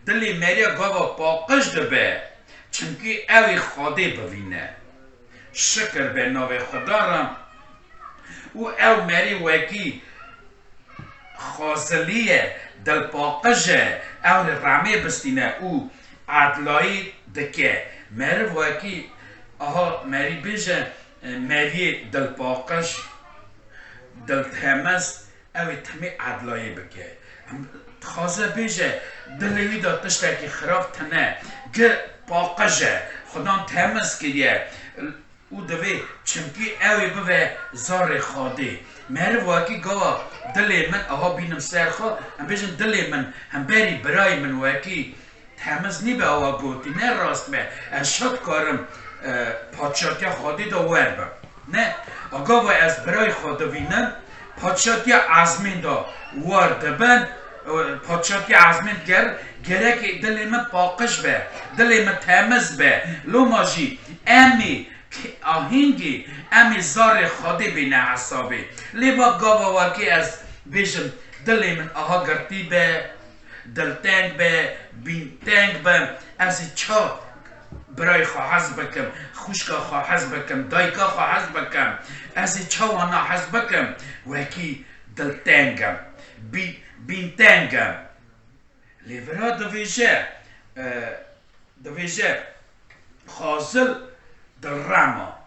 Dilê meriya gava paqij dibe, çimkî ew ê Xwedê bivîne. Şikir be navê Xuda re. Û ew merî wekî xwezilî ye, dilpaqij e, ew ê remê bistîne û edlayî dike. Meriv wekî, aha, merî bêje, e, meriyê dilpaqij, diltemiz, ew ê timî edlayê bike. Em dixwaze bêje, dilê wî de tiştekî xirab tine, gi paqij e, Xudan temiz kiriye. Û divê çimkî ew ê bibe zarê Xwedê. Meriv wekî gava dilê min, aha bînim ser xwe, em bêjin dilê min hemberî birayê min wekî temiz nîbe, awa gotî, ne rast be. Ez şat karim, e, padşatiya Xwedê de wer bim. Ne, a gava ez birayê xwe divînim, padşatiya ezmên de war dibin, e, padşatiya ezmên ger-, gerekê dilê min paqij be, dilê min temiz be. Loma jî em ê Ki-, a hingî em ê zarê Xwedê bêne hesabê. Lê va gava wekî ez bêjim, dilê min aha girtî be, dilteng be, bînteng be, ez ê ça birayê xwe hez bikim, xwişka xwe hez bikim, dayika xwe hez bikim, ez ê ça wana hez bikim, wekî dilteng im, bî-, bînteng im. Lê vira divêje, e, divêje, xazil di rema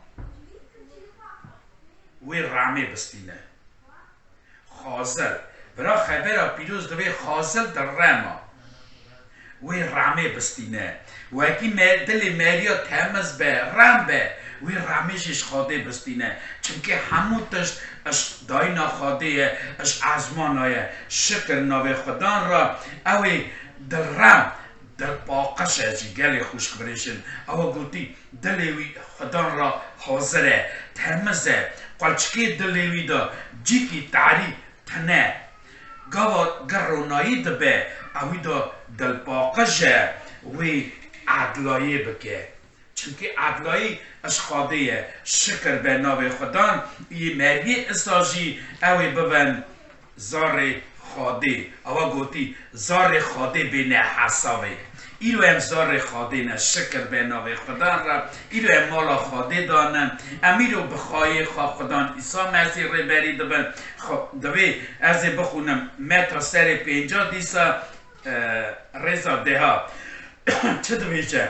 wê remê bistîne. Xazil. Vira xebera pîroz divê xazil di rema wê remê bistîne. Wekî me-, dilê meriya temiz be, rem be, wê remê jî ji Xwedê bistîne. Çimkî hemû tişt ji dayîna Xwedê ye, ji ezmana ye. Şikir navê Xudan re, ew ê dilrem, dilpaqij e jî gelê xwişk birêşin. Ew gotî, dilê wî Xudan re hazir e, temiz e. Qulçikê dilê wî de cîkî tarî tine. Gava gi ronayî dibe, ewî de dilpaqij e, wê edlayê bike. Çimkî edlayî ji Xwedê ye. Şikir be navê Xudan, yê meriyê isa jî ew ê bibin zarê Xwedê. Awa gotî, zarê Xwedê bêne hesavê. Îro em zarê Xwedê ne, şikir be navê Xudan re. Îro em mala Xwedê da ne. Em îro bi xayê xwe Xudan Îsa Mesîh rêberî dibin. Xwe, divê ez ê bixwînim Meta serê pênca dîsa, e, rêza deha. Çi dibêje?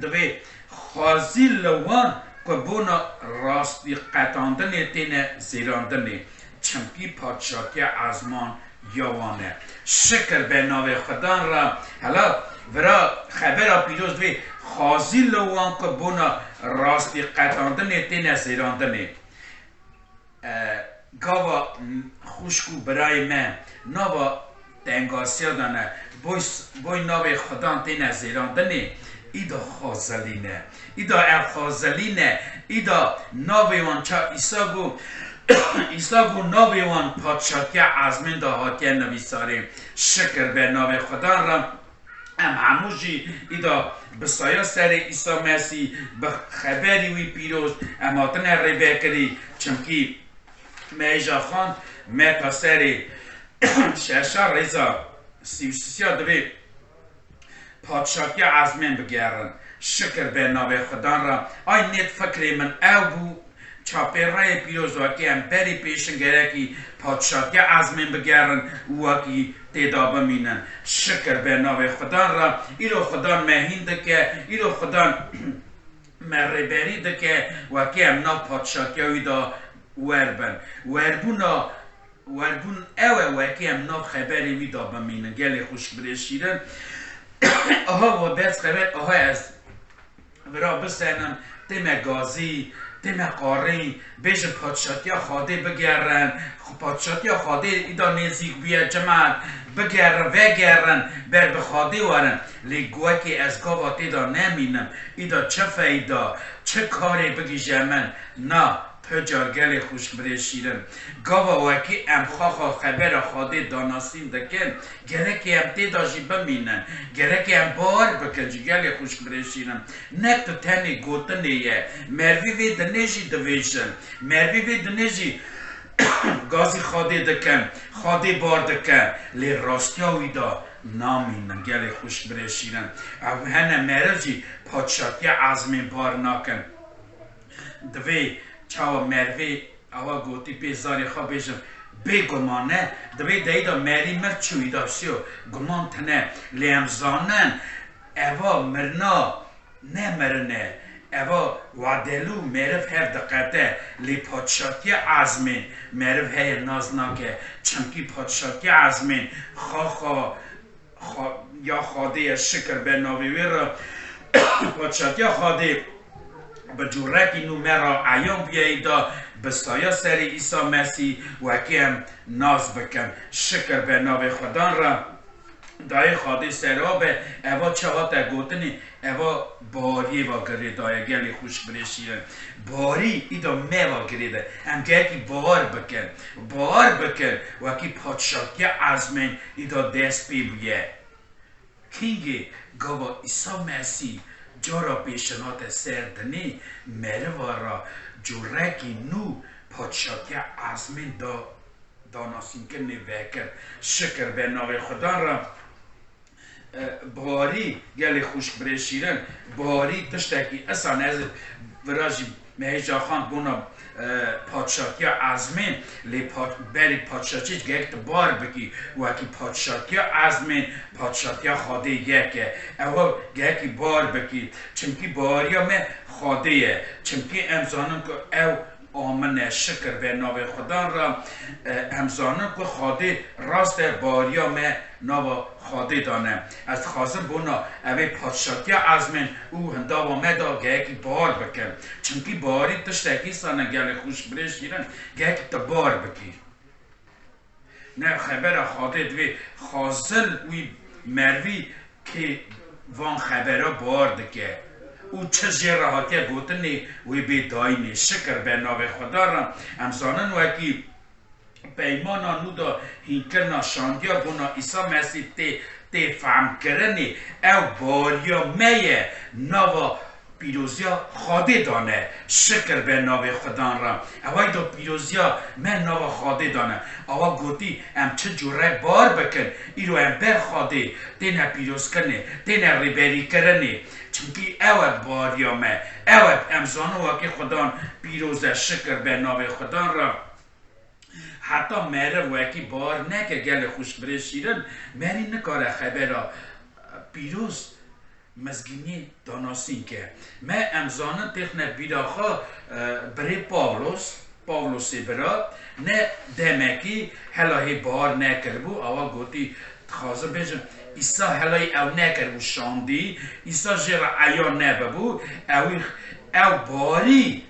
Divê xwezî li wan ku bona rastî qetandinê têne zêrandinê, çimkî padşatiya ezman ya wan e. Şikir be navê Xudan re. Hela vira xebera pîroz divê xwezî li wan ku bona rastî qetandinê têne zêrandinê. E, gava m-, xwişk û birayê me nava tengasiya de ne, boy s-, boy navê Xudan têne zêrandinê, îda xwezilî ne. Îda ev xwezilî ne, îda navê wan ça Îsa got, Îsa got navê wan padşatiya ezmên de hatiye nivîsarê. Şikir be navê Xudan re. Em hemû jî îda bi saya serê Îsa Mesîh, bi xeberî wî pîroz em hatine rêvekirî, çimkî me hêja xwend, Meta serê şeşa rêza sî û sisiya divê padşatiya ezmên bigerin. Şikir be navê Xudan re. Ay nêt fikrê min ew bû, Çapê rayê pîroz wekî em berî pêşin gerekî padşatiya ezmên bigerin û wekî têda bimînin. Şikir be navê Xudan re. Îro Xudan me hîn dike, îro Xudan me rêberî dike, wekî em nav padşatiya wî de wer bin. Werbûna, werbûn ew e, wekî em nav xeberê wî de bimînin. Gelê xwişk birê şîrin. Aha we bes xeber, aha ez vira bisenim, tê me gazî, tê me qarî, bêjin padşatiya Xwedê bigerin, xwe padşatiya Xwedê îda nêzîk bûye, cemaet, bigerin, vegerin, ber bi Xwedê werin. Lê wekî ez gava tê de nemînim, îda çi feyda, çi karê bigihîje min? Na, tu car gelê xwişk birê şîrin. Gava wekî em xwe xwe xebera Xwedê danasîn dikin, Gerekê em tê de jî bimînin. Gerekê em bawer bikin jî gelê xwişk birê şîrin. Ne tu tenê gotinê ye. Mervî vê dinê jî dibêjin. Mervî vê dinê jî gazî Xwedê dikin. Xwedê bar dikin. Lê rastiya wî de namînin gelê xwişk birê şîrin. Ew hene meriv jî padşatiya ezmên bar nakin. Divê çawa mervê Awa gotî pê zarê xwe bêjim, bê guman e, divê deyî de merî mir çû îda şiyo, guman tine. Lê em zanin, eva mirina ne mirin e, eva wadelû meriv hev diqete, lê padşatiya ezmên meriv heye nas nake, çimkî padşatiya ezmên xaxa Xwe-, ya Xwedê ye, şikir be navê wê re. Padşatiya Xwedê bi cûrekî nû me re eyan bûye îda, bi saya serê Îsa Mesîh wekî em nas bikin. Şikir be navê Xudan re. Dayê Xwedê sera be, eva çi hate gotinê, eva bariyê ve girê daye gelê xwişk birê şîrin. Barî îda me ve girê de. Em gerekî bar bikin. Bar bikin, wekî padşatiya ezmên îda dest pê bûye. Kîngê gava Îsa Mesîh cara pêşin hate ser dinê, meriva ra cûrekî nû padşatiya ezmên da, danasînkirinê vekir. Şikir be navê Xudan re. E, barî, gelê xwişk birê şîrin, barî tiştekî isan ez vira jî me hêja xan bona, e, padşatiya ezmên, lê pa-, berî padşatiyê gerek tu bar bikî, wekî padşatiya ezmên, padşatiya Xwedê yek e. Ew gerekî bar bikî. Çimkî bariya me Xwedê ye. Çimkî em zanin ku ew a min e, şikir be navê Xudan re. E, em zanin ku Xwedê rast e, bariya me nava Xwedê de ne. Ez dixwazim bona evê padşatiya ezmên û hindava me de gerekî bar bikin. Çimkî barî tiştekî sane gelê xwişk birê şîrin, gerekî tu bar bikî. Ne xebera Xwedê divê xwazil wî mervî kê van xebera bar dike û çi jê re hatiye gotinê wê bê dayînê. Şikir be navê Xweda re. Em zanin wekî peymana nû de hînkirina şandiya bona Îsa Mesîh tê, tê fehmkirinê. Ew bariya me ye nava pîroziya Xwedê dane. Şikir be navê Xudan re. Ewa îro pîroziya me nava Xwedê dane. Awa gotî, em çi cure bar bikin, îro em ber Xwedê têne pîrozkirinê, têne rêberîkirinê. Çimkî ew e bariya me. Ew e, em zanin wekî Xudan pîroz e, şikir be navê Xudan re. Heta meriv wekî bar neke, gelê xwişk birê şîrin, merî nikare xebera pîroz mizgînî danasîn ke. Me em zanin têxine bîra xwe, e, birê Pawlos, Pawlosê bira, ne demekî hela hê bar nekiribû, awa gotî, dixwazim bêjim, Îsa helayî ew nekiribû şandî, Îsa jê re eyan nebibû, ewî, ew barî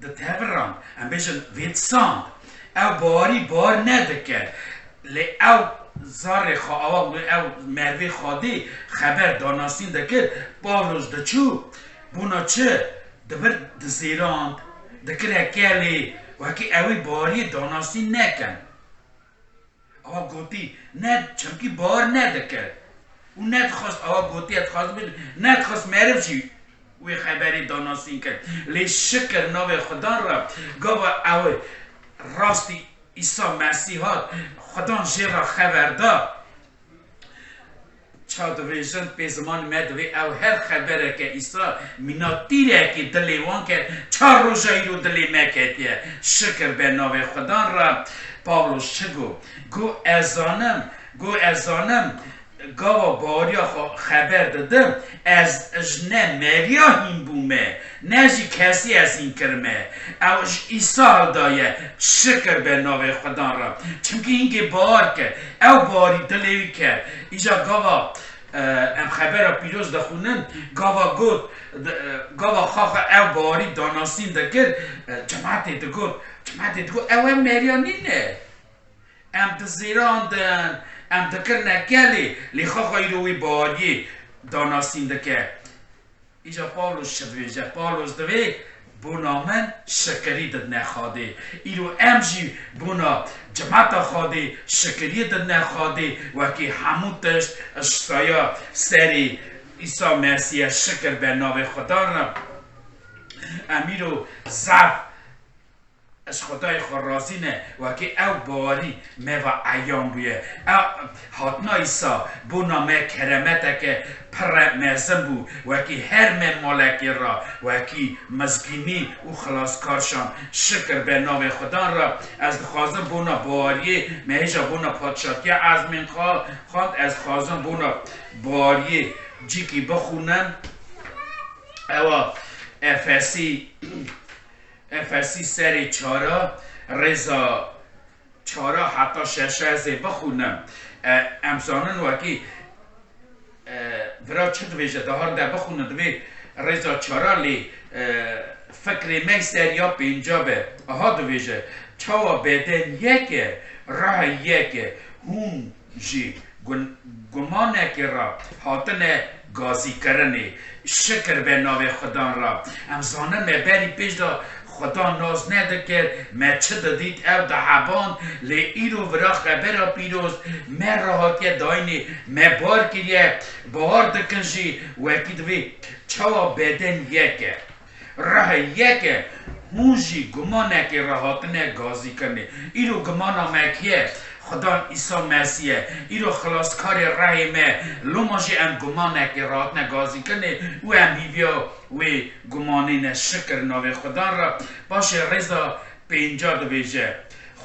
ditevirand, em bêjin vêtsand. Ew barî bar nedikir. Lê ew zarê xwe, awa ew mervê Xwedê xeber danasîn dikir, Pawlos diçû, bona çi? Dibir dizêrand, dikire kelê, wekî ewî bariyê danasîn nekin. Awa gotî, ne, çimkî bar nedikir. Û nedixwest, awa gotiye, dixwest bêjim, nedixwest meriv jî wê xeberê danasîn kin. Lê şikir navê Xudan re, gava ew rastî Îsa Mesîh hat, Xudan jê re xeber da. Ça dibêjin, pê zimanê me divê ew her xebereke Îsa mîna tîrekî dilê wan ket, çar roja îro dilê me ketiye. Şikir be navê Xudan re. Pawlos çi got? Got, ez zanim, got, ez zanim, gava bariya xwe xeber didim, ez ji ne meriya hîn bûme, ne jî kesî ez hîn kirime. Ew ji Îsa hildaye, şikir be navê Xudan re. Çimkî hingê bar kir, ew barî dilê wî kir. Îja gava, e, em xebera pîroz dixwînin, gava got, di-, e, gava xaxa ew barî danasîn dikir, e, cemaetê digot, cemaetê digot, ew em meriya nîne. Em dizêrandin, em dikirine kelê, lê xaxa îro wî bariyê danasîn dike. Îja Pawlos çi dibêje? Pawlos divê, bona min şikirî didine Xwedê. Îro em jî bona cemata Xwedê şikiriyê didine Xwedê, wekî hemû tişt ji saya serê Îsa Mesîh ye, şikir be navê Xudan re. Em îro zaf Ji Xwedayê xwe razî ne, wekî ew bawerî me ve eyan bûye. Ew hatina Îsa bona me keremeteke pire mezin bû, wekî her me malekê re, wekî mizgînî û xilaskar şand. Şikir be navê Xudan re. Ez dixwazim bona baweriyê me hêja bona padşatiya ezmên xwe xwend, ez dixwazim bona baweriyê cîkî bixwînim. Ewa Efesî Efesî serê çara, rêza çara heta şeşa ez ê bixwînim. E, em zanin wekî, e, vira çi dibêje, dahar de bixwînin, divê rêza çara lê, e, fikrê me ser ya pênca be. Aha dibêje, çawa beden yek e, rih yek e, hûn jî gun-, gumanekê re hatine gazîkirinê. Şikir be navê Xudan re. Em zanin me berî pêş de Xudan nas nedikir, me çi didît ew diheband, lê îro vira xebera pîroz me re hatiye dayînê, me bar kiriye, bahar dikin jî wekî divê çawa beden yek e. Rih yek e, hûn jî gumanekê re hatine gazîkirinê. Îro gumana me kî ye? Xudan Îsa Mesîh ye. Îro xilaskarê rihê me. Loma jî em gumanekê re hatine gazîkirinê û em hîviya wê gumanê ne. Şikir navê Xudan re. Paşê rêza pênca dibêje,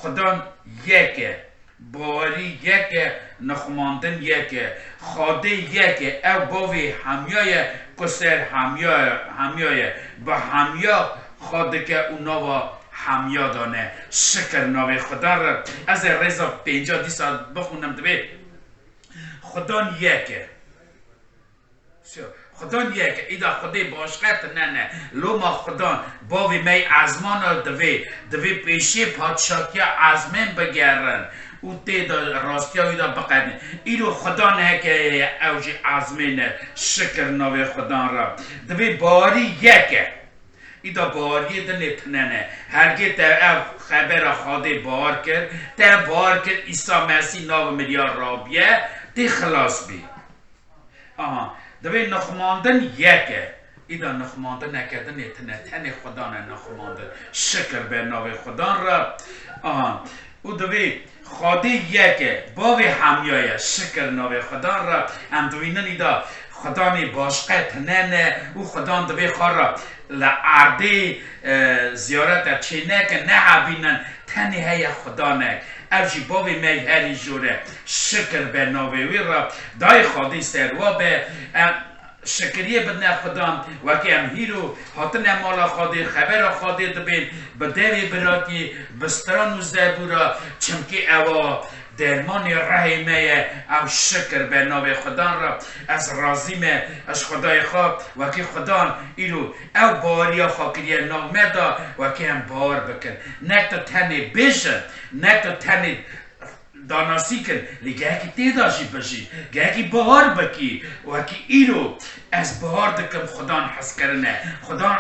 Xudan yek e. Bawerî yek e, nixumandin yek e. Xwedê yek e, ew bavê hemiya ye, ku ser hemiya, hemiya ye. Bi hemiya xwe dike û nava hemiya dane. Şikir navê Xudan re. Ez ê rêza pênca dîsa bixwînim, divê Xudan yek e. Xudan yek e, îda Xwedê başqe tine ne. Loma Xudan, bavê me yê ezmana divê, divê pêşiyê padşatiya ezmên bigerin û tê de rastiya wî de biqedin. Îro Xudan heke ye, ew jî ezmên e. Şikir navê Xudan re. Divê bawerî yek e. Îda baweriyê dinê tine ne. Hergê te ev xebera Xwedê bawer kir, te bawer kir Îsa Mesîh nav miriya rabiye, tê xilas bî. Aha, divê nixumandin yek e. Îda nixumandineke dinê tine, tenê Xudan e nixumandin. Şikir be navê Xudan re. Aha. Û divê Xwedê yek e, bavê hemiya ye. Şikir navê Xudan re. Em divînin îda Xudanê başqe tine ne û Xudan divê xwe re li erdê, e, ziyarete çê nekin, nehebînin. Tenê heye Xudanek. Ev jî bavê me yê herî jor e. Şikir be navê wî re. Dayê Xwedê ser wa be. Em Şikiriyê bidine Xudan, wekî em hîro hatine mala Xwedê, xebera Xwedê dibên, bi devê birakî, bi stran û zebûra, çimkî ewa dermanê rehê me ye, ew şikir be navê Xudan re. Ez razî me, ez Xwedayê xwe, wekî Xudan îro ew baweriya xwe kiriye nav me da, wekî em bawar bikin. Ne tu tenê bêjin, ne tu tenê danasî kin, lê gehekî tê de jî bijî, gehekî bawar bikî, wekî îro ez bawar dikim Xudan hezkirin e, Xudan,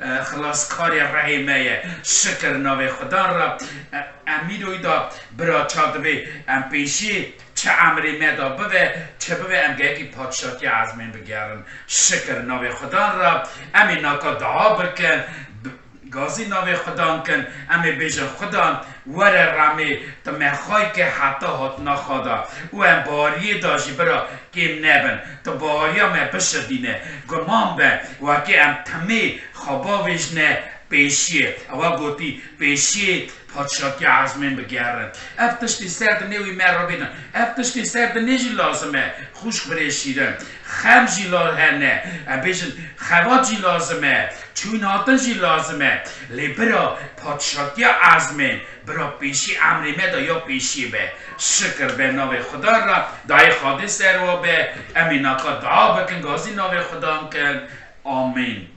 e, xilaskarê rehê me ye, şikir navê Xudan re. E, em îro îda bira ça divê em pêşî çi emrê me de bibe, çi bibe, em gehekî padşatiya ezmên bigerin, şikir navê Xudan re. Em ê naka dua bikin, bi-, Gazî navê Xudan kin, em ê bêjin, Xudan, were remê, tu me xway ke heta hatina xwe da. Û em bawariyê da jî bira kêm nebin. Tu bawariya me bişidîne. Guman be, wekî em timê xwe bavêjine pêşiyê. Ewa gotî, pêşiyê padşatiya ezmên bigerin. Ev tiştê ser dinê wî me re bêdin. Ev tiştê ser dinê jî lazim e. Xwişk birê şîrin. Xem jî la hene. Em bêjin, xebat jî lazim e. Çûn hatin jî lazim e. Lê bira padşatiya ezmên, bira pêşî emrê me de ya pêşî be. Şikir be navê Xudan re, dayê Xwedê ser wa be. Em ê naka dua bikin, gazî navê Xudan kin. Amîn.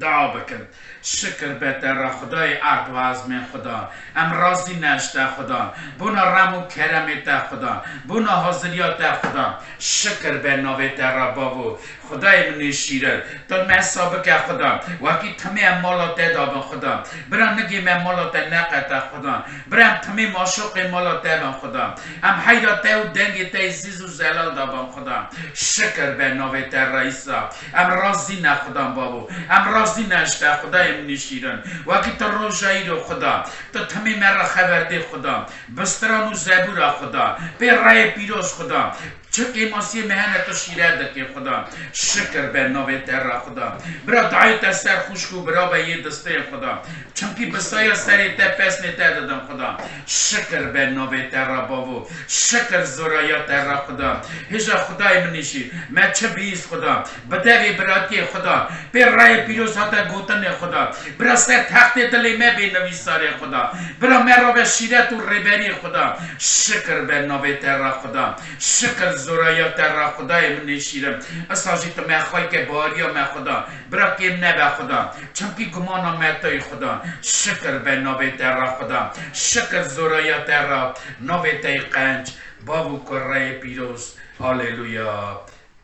Dua bikin. Şikir be te re Xwedayê erd û ezmên Xudan. Em razî ne ji te Xudan. Bona rem û keremê te Xudan. Bona haziriya te Xudan. Şikir be navê te re bavo. Xwedayê min ê şîrin, tu me sa bike Xuda. Wekî timê em mala te da bin Xuda. Bira nigê me mala te neqete Xuda. Bira em timê maşoqê mala te bin Xuda. Em heyra te û dengê te yê zîz û zelal da bin Xuda. Şikir be navê te re Îsa. Em razî ne Xuda bavo. Em razî ne ji te Xwedayê min ê şîrin. Wekî tu roja îro Xuda. Tu timê me re xeber dê Xuda. Bi stran û zebûra Xuda. Pê reyê pîroz Xuda. Çi kêmasiyê me hene tu şîret dikê Xuda. Şikir be navê te re Xuda. Bira dayê te ser xwişk û bira be yê distê Xuda. Çimkî bi saya serê te pesnê te didin Xuda. Şikir be navê te re bavo. Şikir zoraya te re Xuda. Hêja Xudayê min îşî. Me çi bihîst Xuda. Bi devê biratiyê Xuda. Pê reyê pîroz hate gotinê Xuda. Bira ser textê dilê me bê nivîsarê Xuda. Bira me re be şîret û rêberî Xuda. Şikir be navê te re Xuda. Şikir zoraya te re Xudayê min ê şîrin. Esa jî tu me xweyke baweriya me Xuda. Bira kêm nebe Xuda. Çimkî gumana me tu yî Xuda. Şikir be navê te re Xuda. Şikir zoraya te re. Navê te yî qenc. Bav û kureyê pîroz. Aleluya.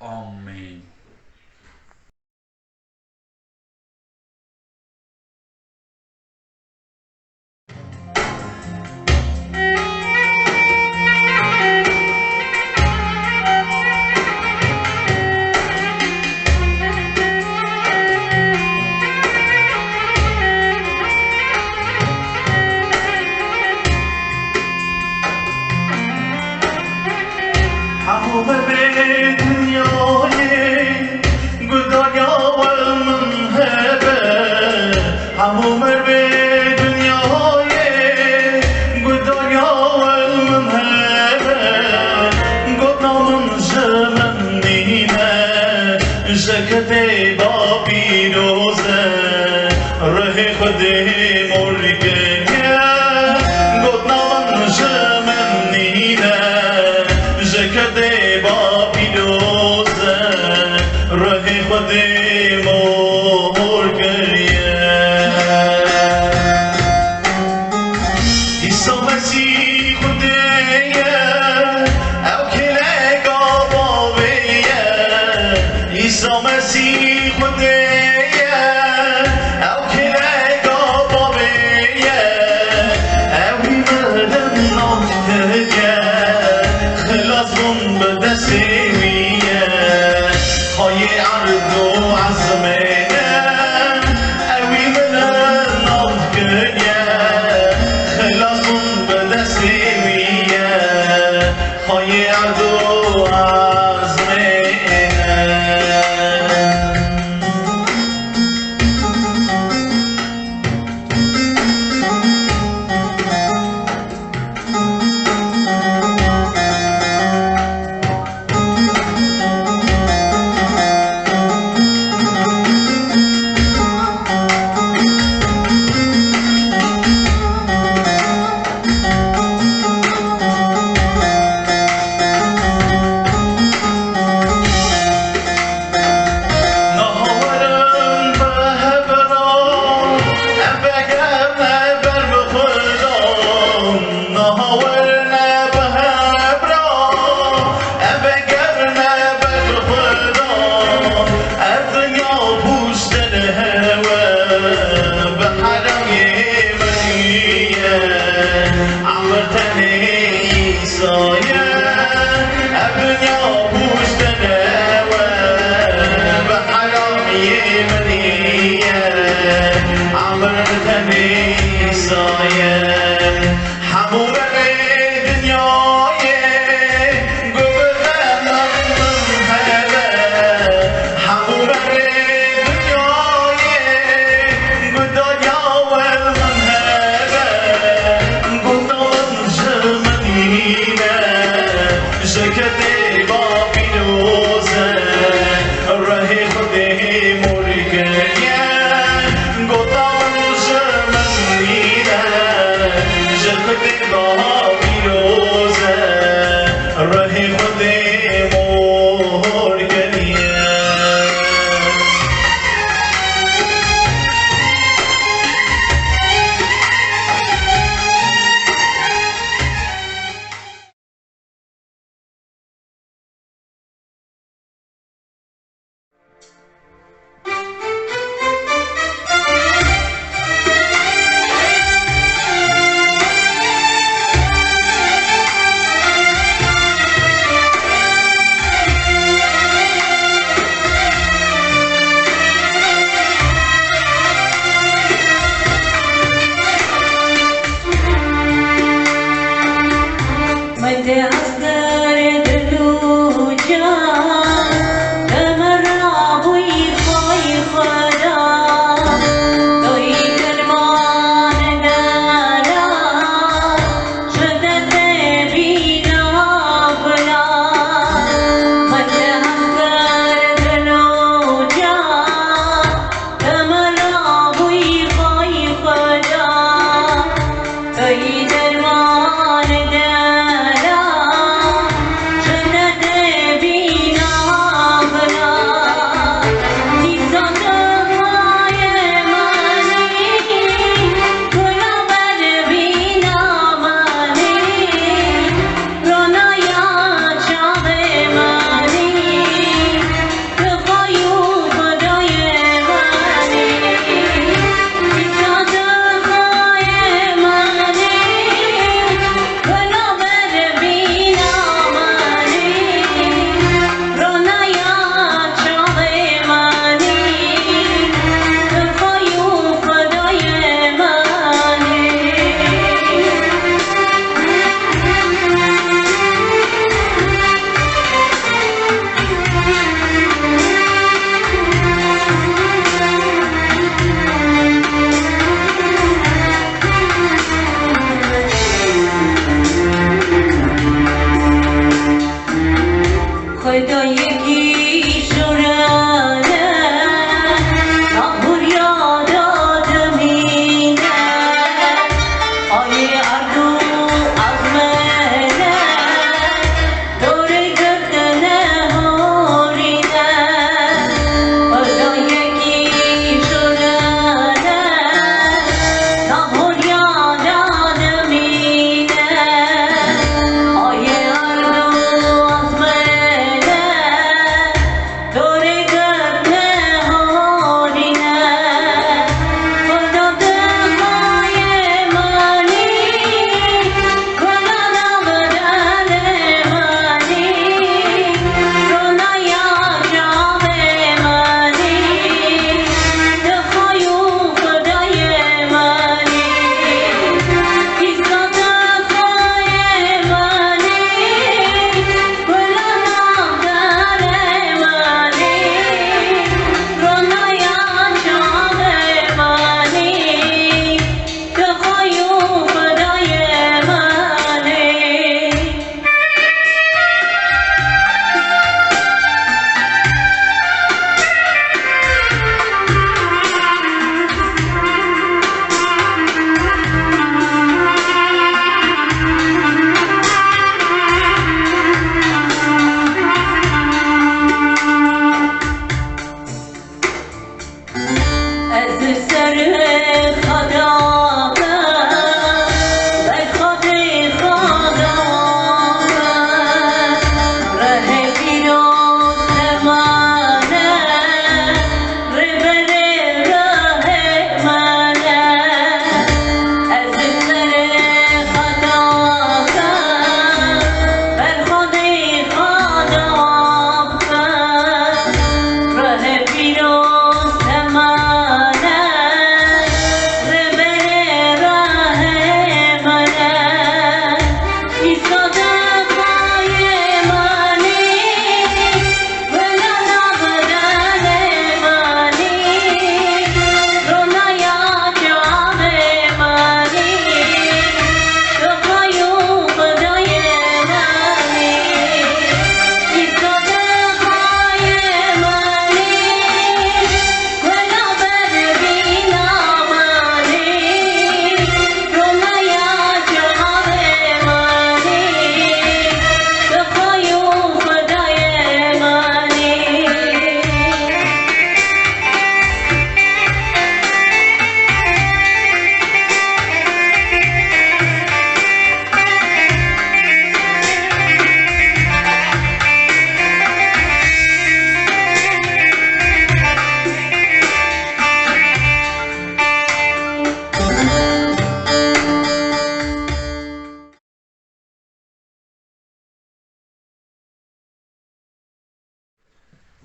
Amîn. Hemû mervê dinyayê guhdariya wel min hebe. Hemû mervê dinyayê guhdariya wel min hebe. Gotina min ji min nîne, ji ketê ba pîroz e. Rihê Xwedê mor kiriye, gotina min ji min nîne, ji kedê ba pîroz e, rihê Xwedê mor kiriye. Îsa Mesîh Xwedê ye, ew kêleka bavê ye. Îsa Mesîh Xwedê ye, ew kêleka bavê ye. Ew wî mirin nav kiriye, xilas bûn bi destê wî ye. Xweyê erd û ezmê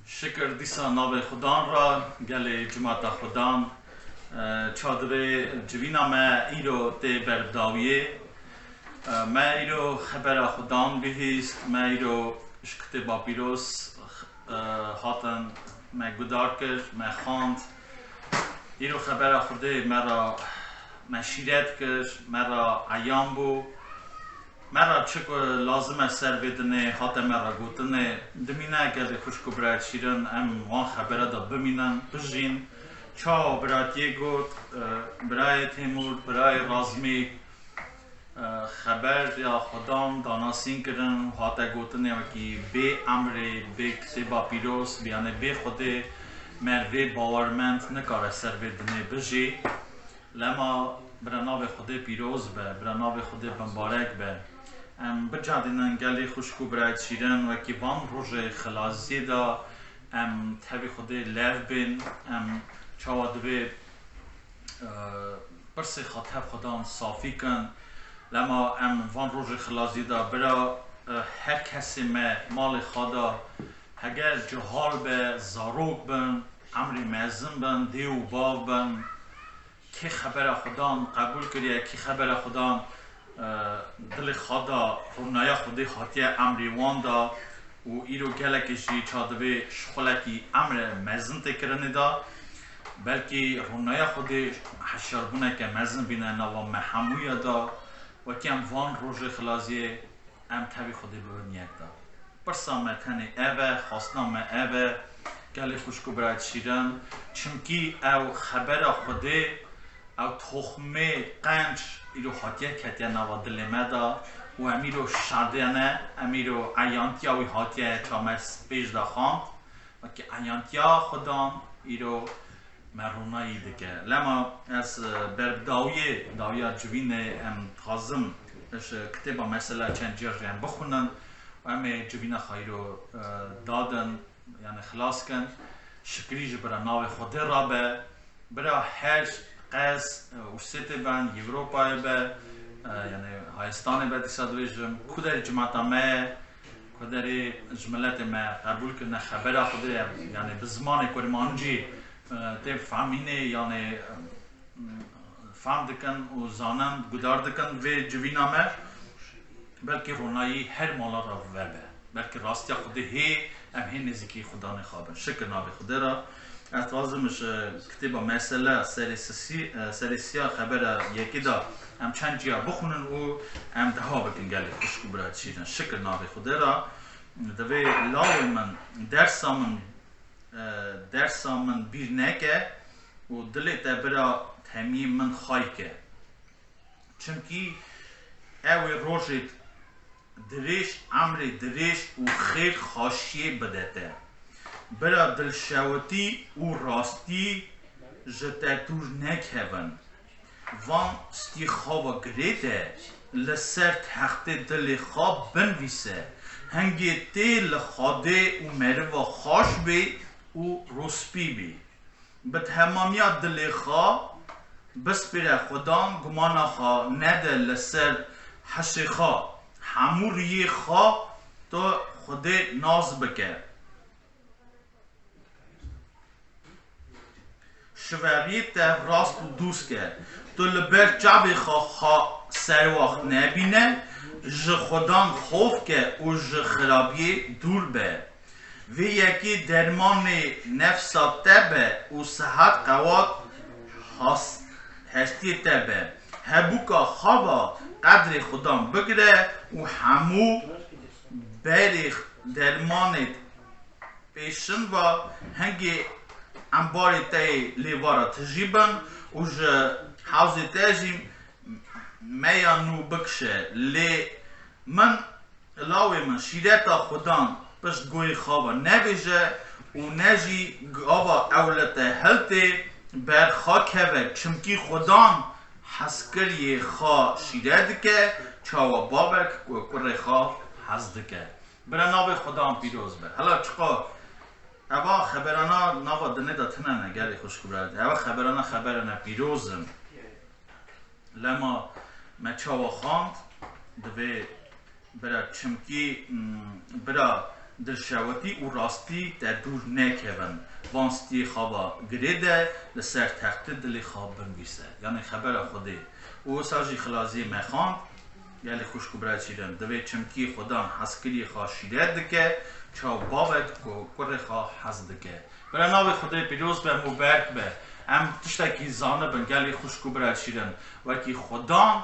Şikir dîsa navê Xudan re, gelê cimata Xudan, e, ça divê civîna me îro tê ber dawiyê. E, me îro xebera Xudan bihîst, me îro ji kitêba pîroz, e, hatin me gudar kir, me xwend. Îro xebera Xwedê me re, me şîret kir, me re eyan bû. Me re çi ku lazim e ser vê dinê hate me re gotinê. Dimîne gelê xwişk û birayê şîrin, em wan xebera de bimînin, bijîn. Çawa biratiyê got, e, birayê Têmûr, birayê Razmî, e, xeber ya Xudan danasîn kirin û hate gotinê wekî bê emrê, bê kitêba pîroz, bê, yanê bê Xwedê, mervê bawermend nikare ser vê dinê bijî. Lema bira navê Xwedê pîroz be, bira navê Xwedê bimbarek be. Em bicadînin gelê xwişk û birayê şîrin, wekî van rojê xilaziyê de em tevî Xwedê lev bên, em çawa divê, e, pirsê xwe tev Xudan safî kin. Lema em van rojê xilaziyê de bira, e, her kesê me malê xwe de heger cihal be, zarok bin, emrê mezin bin, dê û bav bin, kê xebera Xudan qebûl kiriye, kê xebera Xudan, e, dilê xwe da, rûnaya Xwedê hatiye emrê wan da û îro gelekê jî ça divê ji xulekî emre mezin tê kirinê da, belkî rûnaya Xwedê heşyarbûneke mezin bîne nava me hemûya da, wekî em van rojê xilaziyê em tevî Xwedê bibin yek da. Pirsa me tenê ev e, xwestina me ev e, gelê xwişk û birayê şîrin, çimkî ew xebera Xwedê, ew toxmê qenc îro hatiye ketiye nava dilê me de û em îro şadê ne, em îro eyantiya wî hatiye ça me pêş de xwend, wekî eyantiya Xudan îro me ronayî dike. Lema ez, e, ber dawiyê, dawiya civînê em dixwazim ji kitêba Mesela çend cîya jî em bixwînin û em ê civîna xwe îro, e, dadin, yani xilas kin. Şikirî ji bira navê Xwedê rabe. Bira her qez, e, Ûrsêtê ben, Yewropayê be, e, yani Haystanê be, dîsa dibêjim, ku derê cimata me ye, ku derê ji miletê me qebûl kirine xebera Xwedê ye, yani bi zimanê kurmancî, e, tê fehmînê, yani, e, fehm dikin û zanin, gudar dikin vê civîna me, belkî ronayî her mala re vebe. Belkî rastiya Xwedê hê, em hê nêzîkî Xudanê xwe bin. Şikir navê Xwedê re. Ez dixwazim ji kitêba Mesela serê sisî-, e, serê siya xebera yekê de em çend cîya bixwînin û em deha bikin gelê xwişk û bira şîrin. Şikir navê Xwedê re. Divê lawê min, dersa min, e, dersa min bîr neke û dilê te bira temiyê min xay ke. Çimkî ew ê rojê dirêj, emrê dirêj û xêr xaşiyê bide te. Bira dilşewitî û rastî ji te dûr nekevin. Van stî xava girê de li ser textê dilê xwe binvîse. Hingê tê li Xwedê û meriva xaş bê û rûspî bî. Bi temamiya dilê xwe bispêre Xudan, gumana xwe nede li ser hişê xwe. Hemû riyê xwe tu Xwedê nas bike. Şiveriyê te rast û dûz ke. Tu li ber çavê xwe xwe serwext nebîne, ji Xudan xof ke û ji xirabiyê dûr be. Vê yekê dermanê nefsa te be û sihet qewat has-, hestiyê te be. Hebûka xava qedrê Xudan bigire û hemû berê dermanê pêşin va hingê embarê te yê lêvara tijî bin û ji hewzê te jî meya nû bikişe. Lê min Lawê min, şîreta Xudan pişt goyê xava nebêje û ne jî gava ew li te hiltê ber xwe keve, çimkî Xudan hezkiriyê xwe şîret dike, çawa bavek ku kurê xwe hez dike. Bira navê Xudan pîroz be. Hela çiqa eva xeberana nava dinê de tune ne, gelê xwişk û birayê. Eva xeberana xeberane pîroz in. Lema me çawa xwend, divê bira çimkî, mm, bira dilşewitî û rastî te dûr nekevin. Van stiyê xava girê de li ser textê dilê xwe binvîse. Yanî xebera Xwedê. Û wisa jî xilaziyê me xwend, gelê xwişk û birayê şîrin. Divê çimkî Xudan hezkiriyê xwe şîret dike, çaw bavek ku kurê xwe hez dike. Bira navê Xwedê pîroz be, mûberk be. Em tiştekî zanibin, gelê xwişk û bira şîrin. Wekî Xudan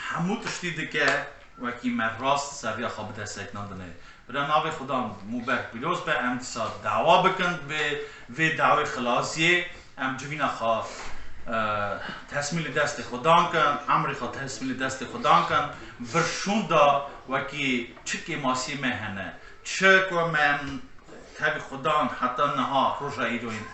hemû tiştî dike, wekî me rast seriya xwe bide seknandinê. Bira navê Xudan mûberk pîroz be, em dîsa dawa bikin, bi vê dawê xilaziyê em civîna xwe, e, tesmîlî destê Xudan kin, emrê xwe tesmîlî destê Xudan kin. Vir şûnda wekî çi kêmasiyê me hene, çi ku me em Tevî Xudan heta niha roja îroyîn,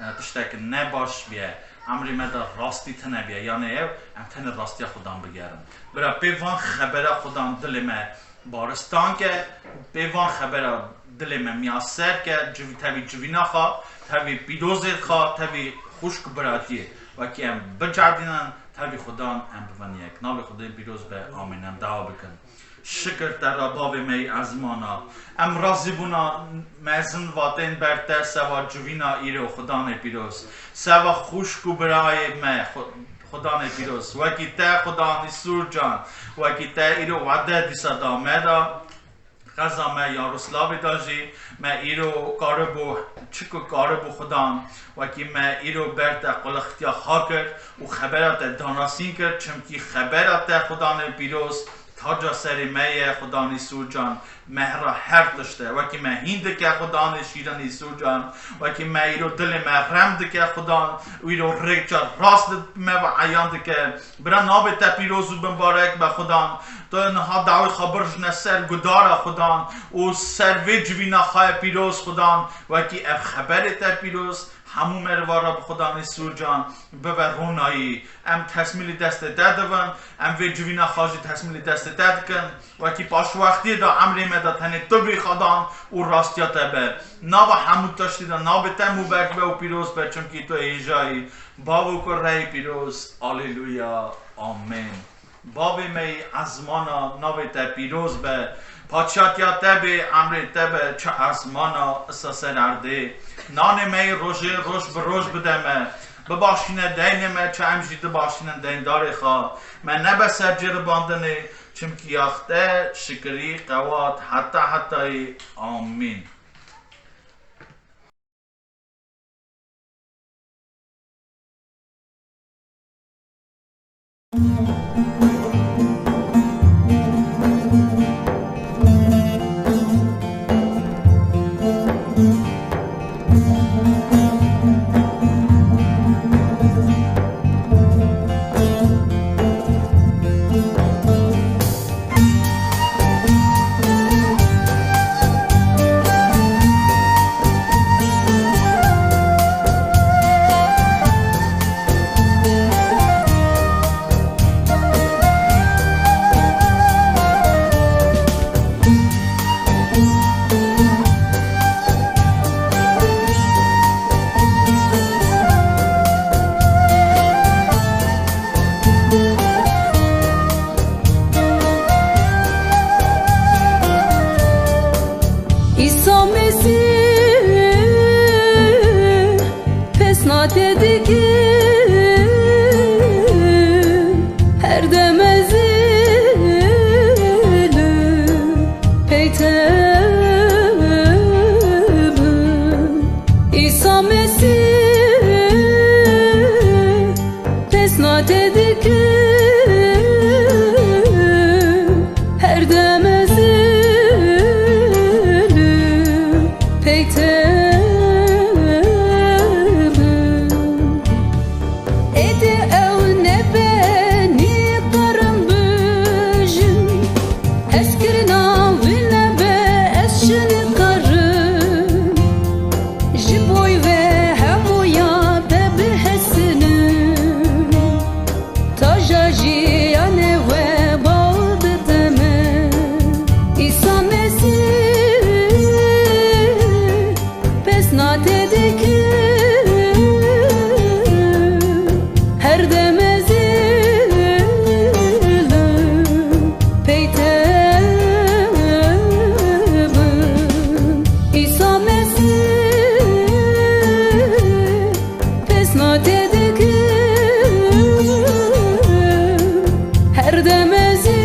e, tiştek ne baş biye. Emrê me de rastî tune biye. Yanê ew, em tenê rastiya Xudan bigerin. Bira pê van xebera Xudan dilê me baristan ke, pê van xebera dilê me miyaser ke, civ-, tevî civîna xwe, tevî pîrozê xwe, tevî xwişk biratiyê. Wekî em bicerdînin, tevî Xudan em bivin yek. Navê Xwedê pîroz be. Amîn. Em dua bikin. Şikir te re bavê me yî ezmana. Em razîbûna mezin vatên ber te seva civîna îro Xudanê pîroz. Seva xwişk û birayê me Xu-, Xudanê pîroz. Wekî te Xudan Îsûr can, wekî te îro wede dîsa da me da. Xeza me Yaroslavê da jî me îro karibû, çi ku karibû Xudan, wekî me îro ber te qulixtiya xwe kir û xebera te danasîn kir, çimkî xebera te Xudanê pîroz, Haca serê me ye, Xudan Îsû can, me hera her tişt e. Wekî me hîn dike, Xudan Şîran Îsû can, wekî me îro dilê me rem dike, Xudan, û îro rêça rast li me ve eyan dike. Bira navê te pîroz û bimbarek be, Xudan. Tu niha dawî xwe birjne ser gudara, Xudan, û ser vê civîna xwe ye pîroz, Xudan, wekî ev xeberê te pîroz, hemû merivara bi Xudanê Sûr can bibe ronayî. Em tesmîlî destê te dibin, em vê civîna xwe jî tesmîlî destê te dikin. Wekî paşwextiyê de emrê me de tenê tu bî Xudan û rastiya te be. Nava hemû tiştî de navê te mûberk be û pîroz be, çimkî tu hêjayî. Bav û Kureyê pîroz. Aleluya. Amen. Bavê me yê ezmana, navê te pîroz be. Paçatiya te bê, emrê te be, çi ezmana, isa ser erdê. Nanê me yê rojê roj bi roj bide me. Bibaşîne deynê me, çi em jî dibaşînin deyndarê xwe. Me nebe ser ceribandinê, çimkî ya xwe te şikirî, qewat, heta hetayî. Amîn. Îsa Mesîh, pesna te dikim, her dem ez li pey te bim. Îsa Mesîh, pesna te dikim, her dem ez li pey te bim. Êdî ew nebe nîqarim bijim, ez kirina wî nebe ez çi nîqarim. Ji bo we hemûya te bihesinim. Taja jiyanê we bal bide me. Îsa Mesîh, pesna te dikim, her dem ez li pey te bim. Îsa Mesîh, pesna te dikim, her dem ez li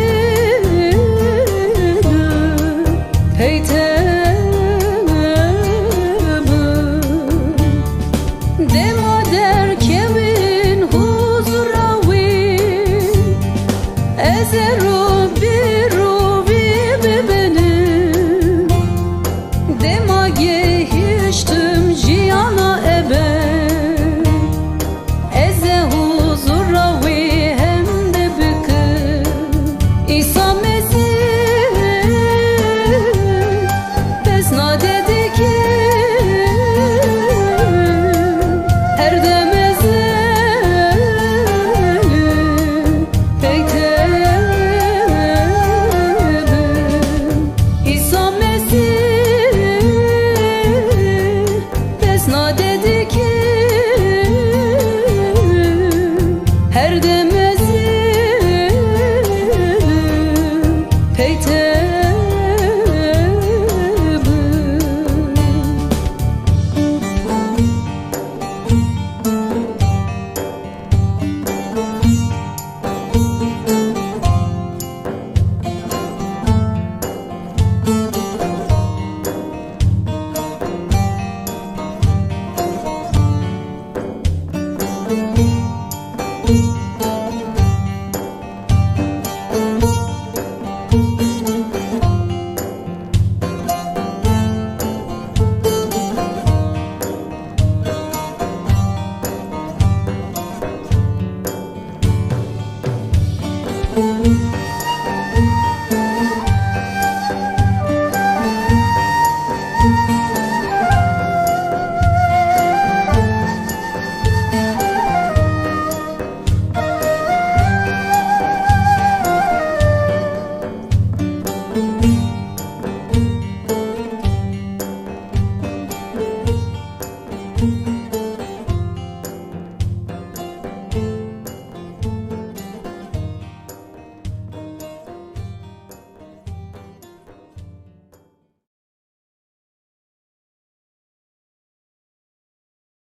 pey te bim. Dema derkevin huzura wî, ez ero bîro wî bibinim. Dema gehiştim jiyana ebed, ez ê huzura wî hemde bikim. Îsa Mesîh, pesna te dikim, her dem ez li pey te bim. Îsa Mesîh, pesna te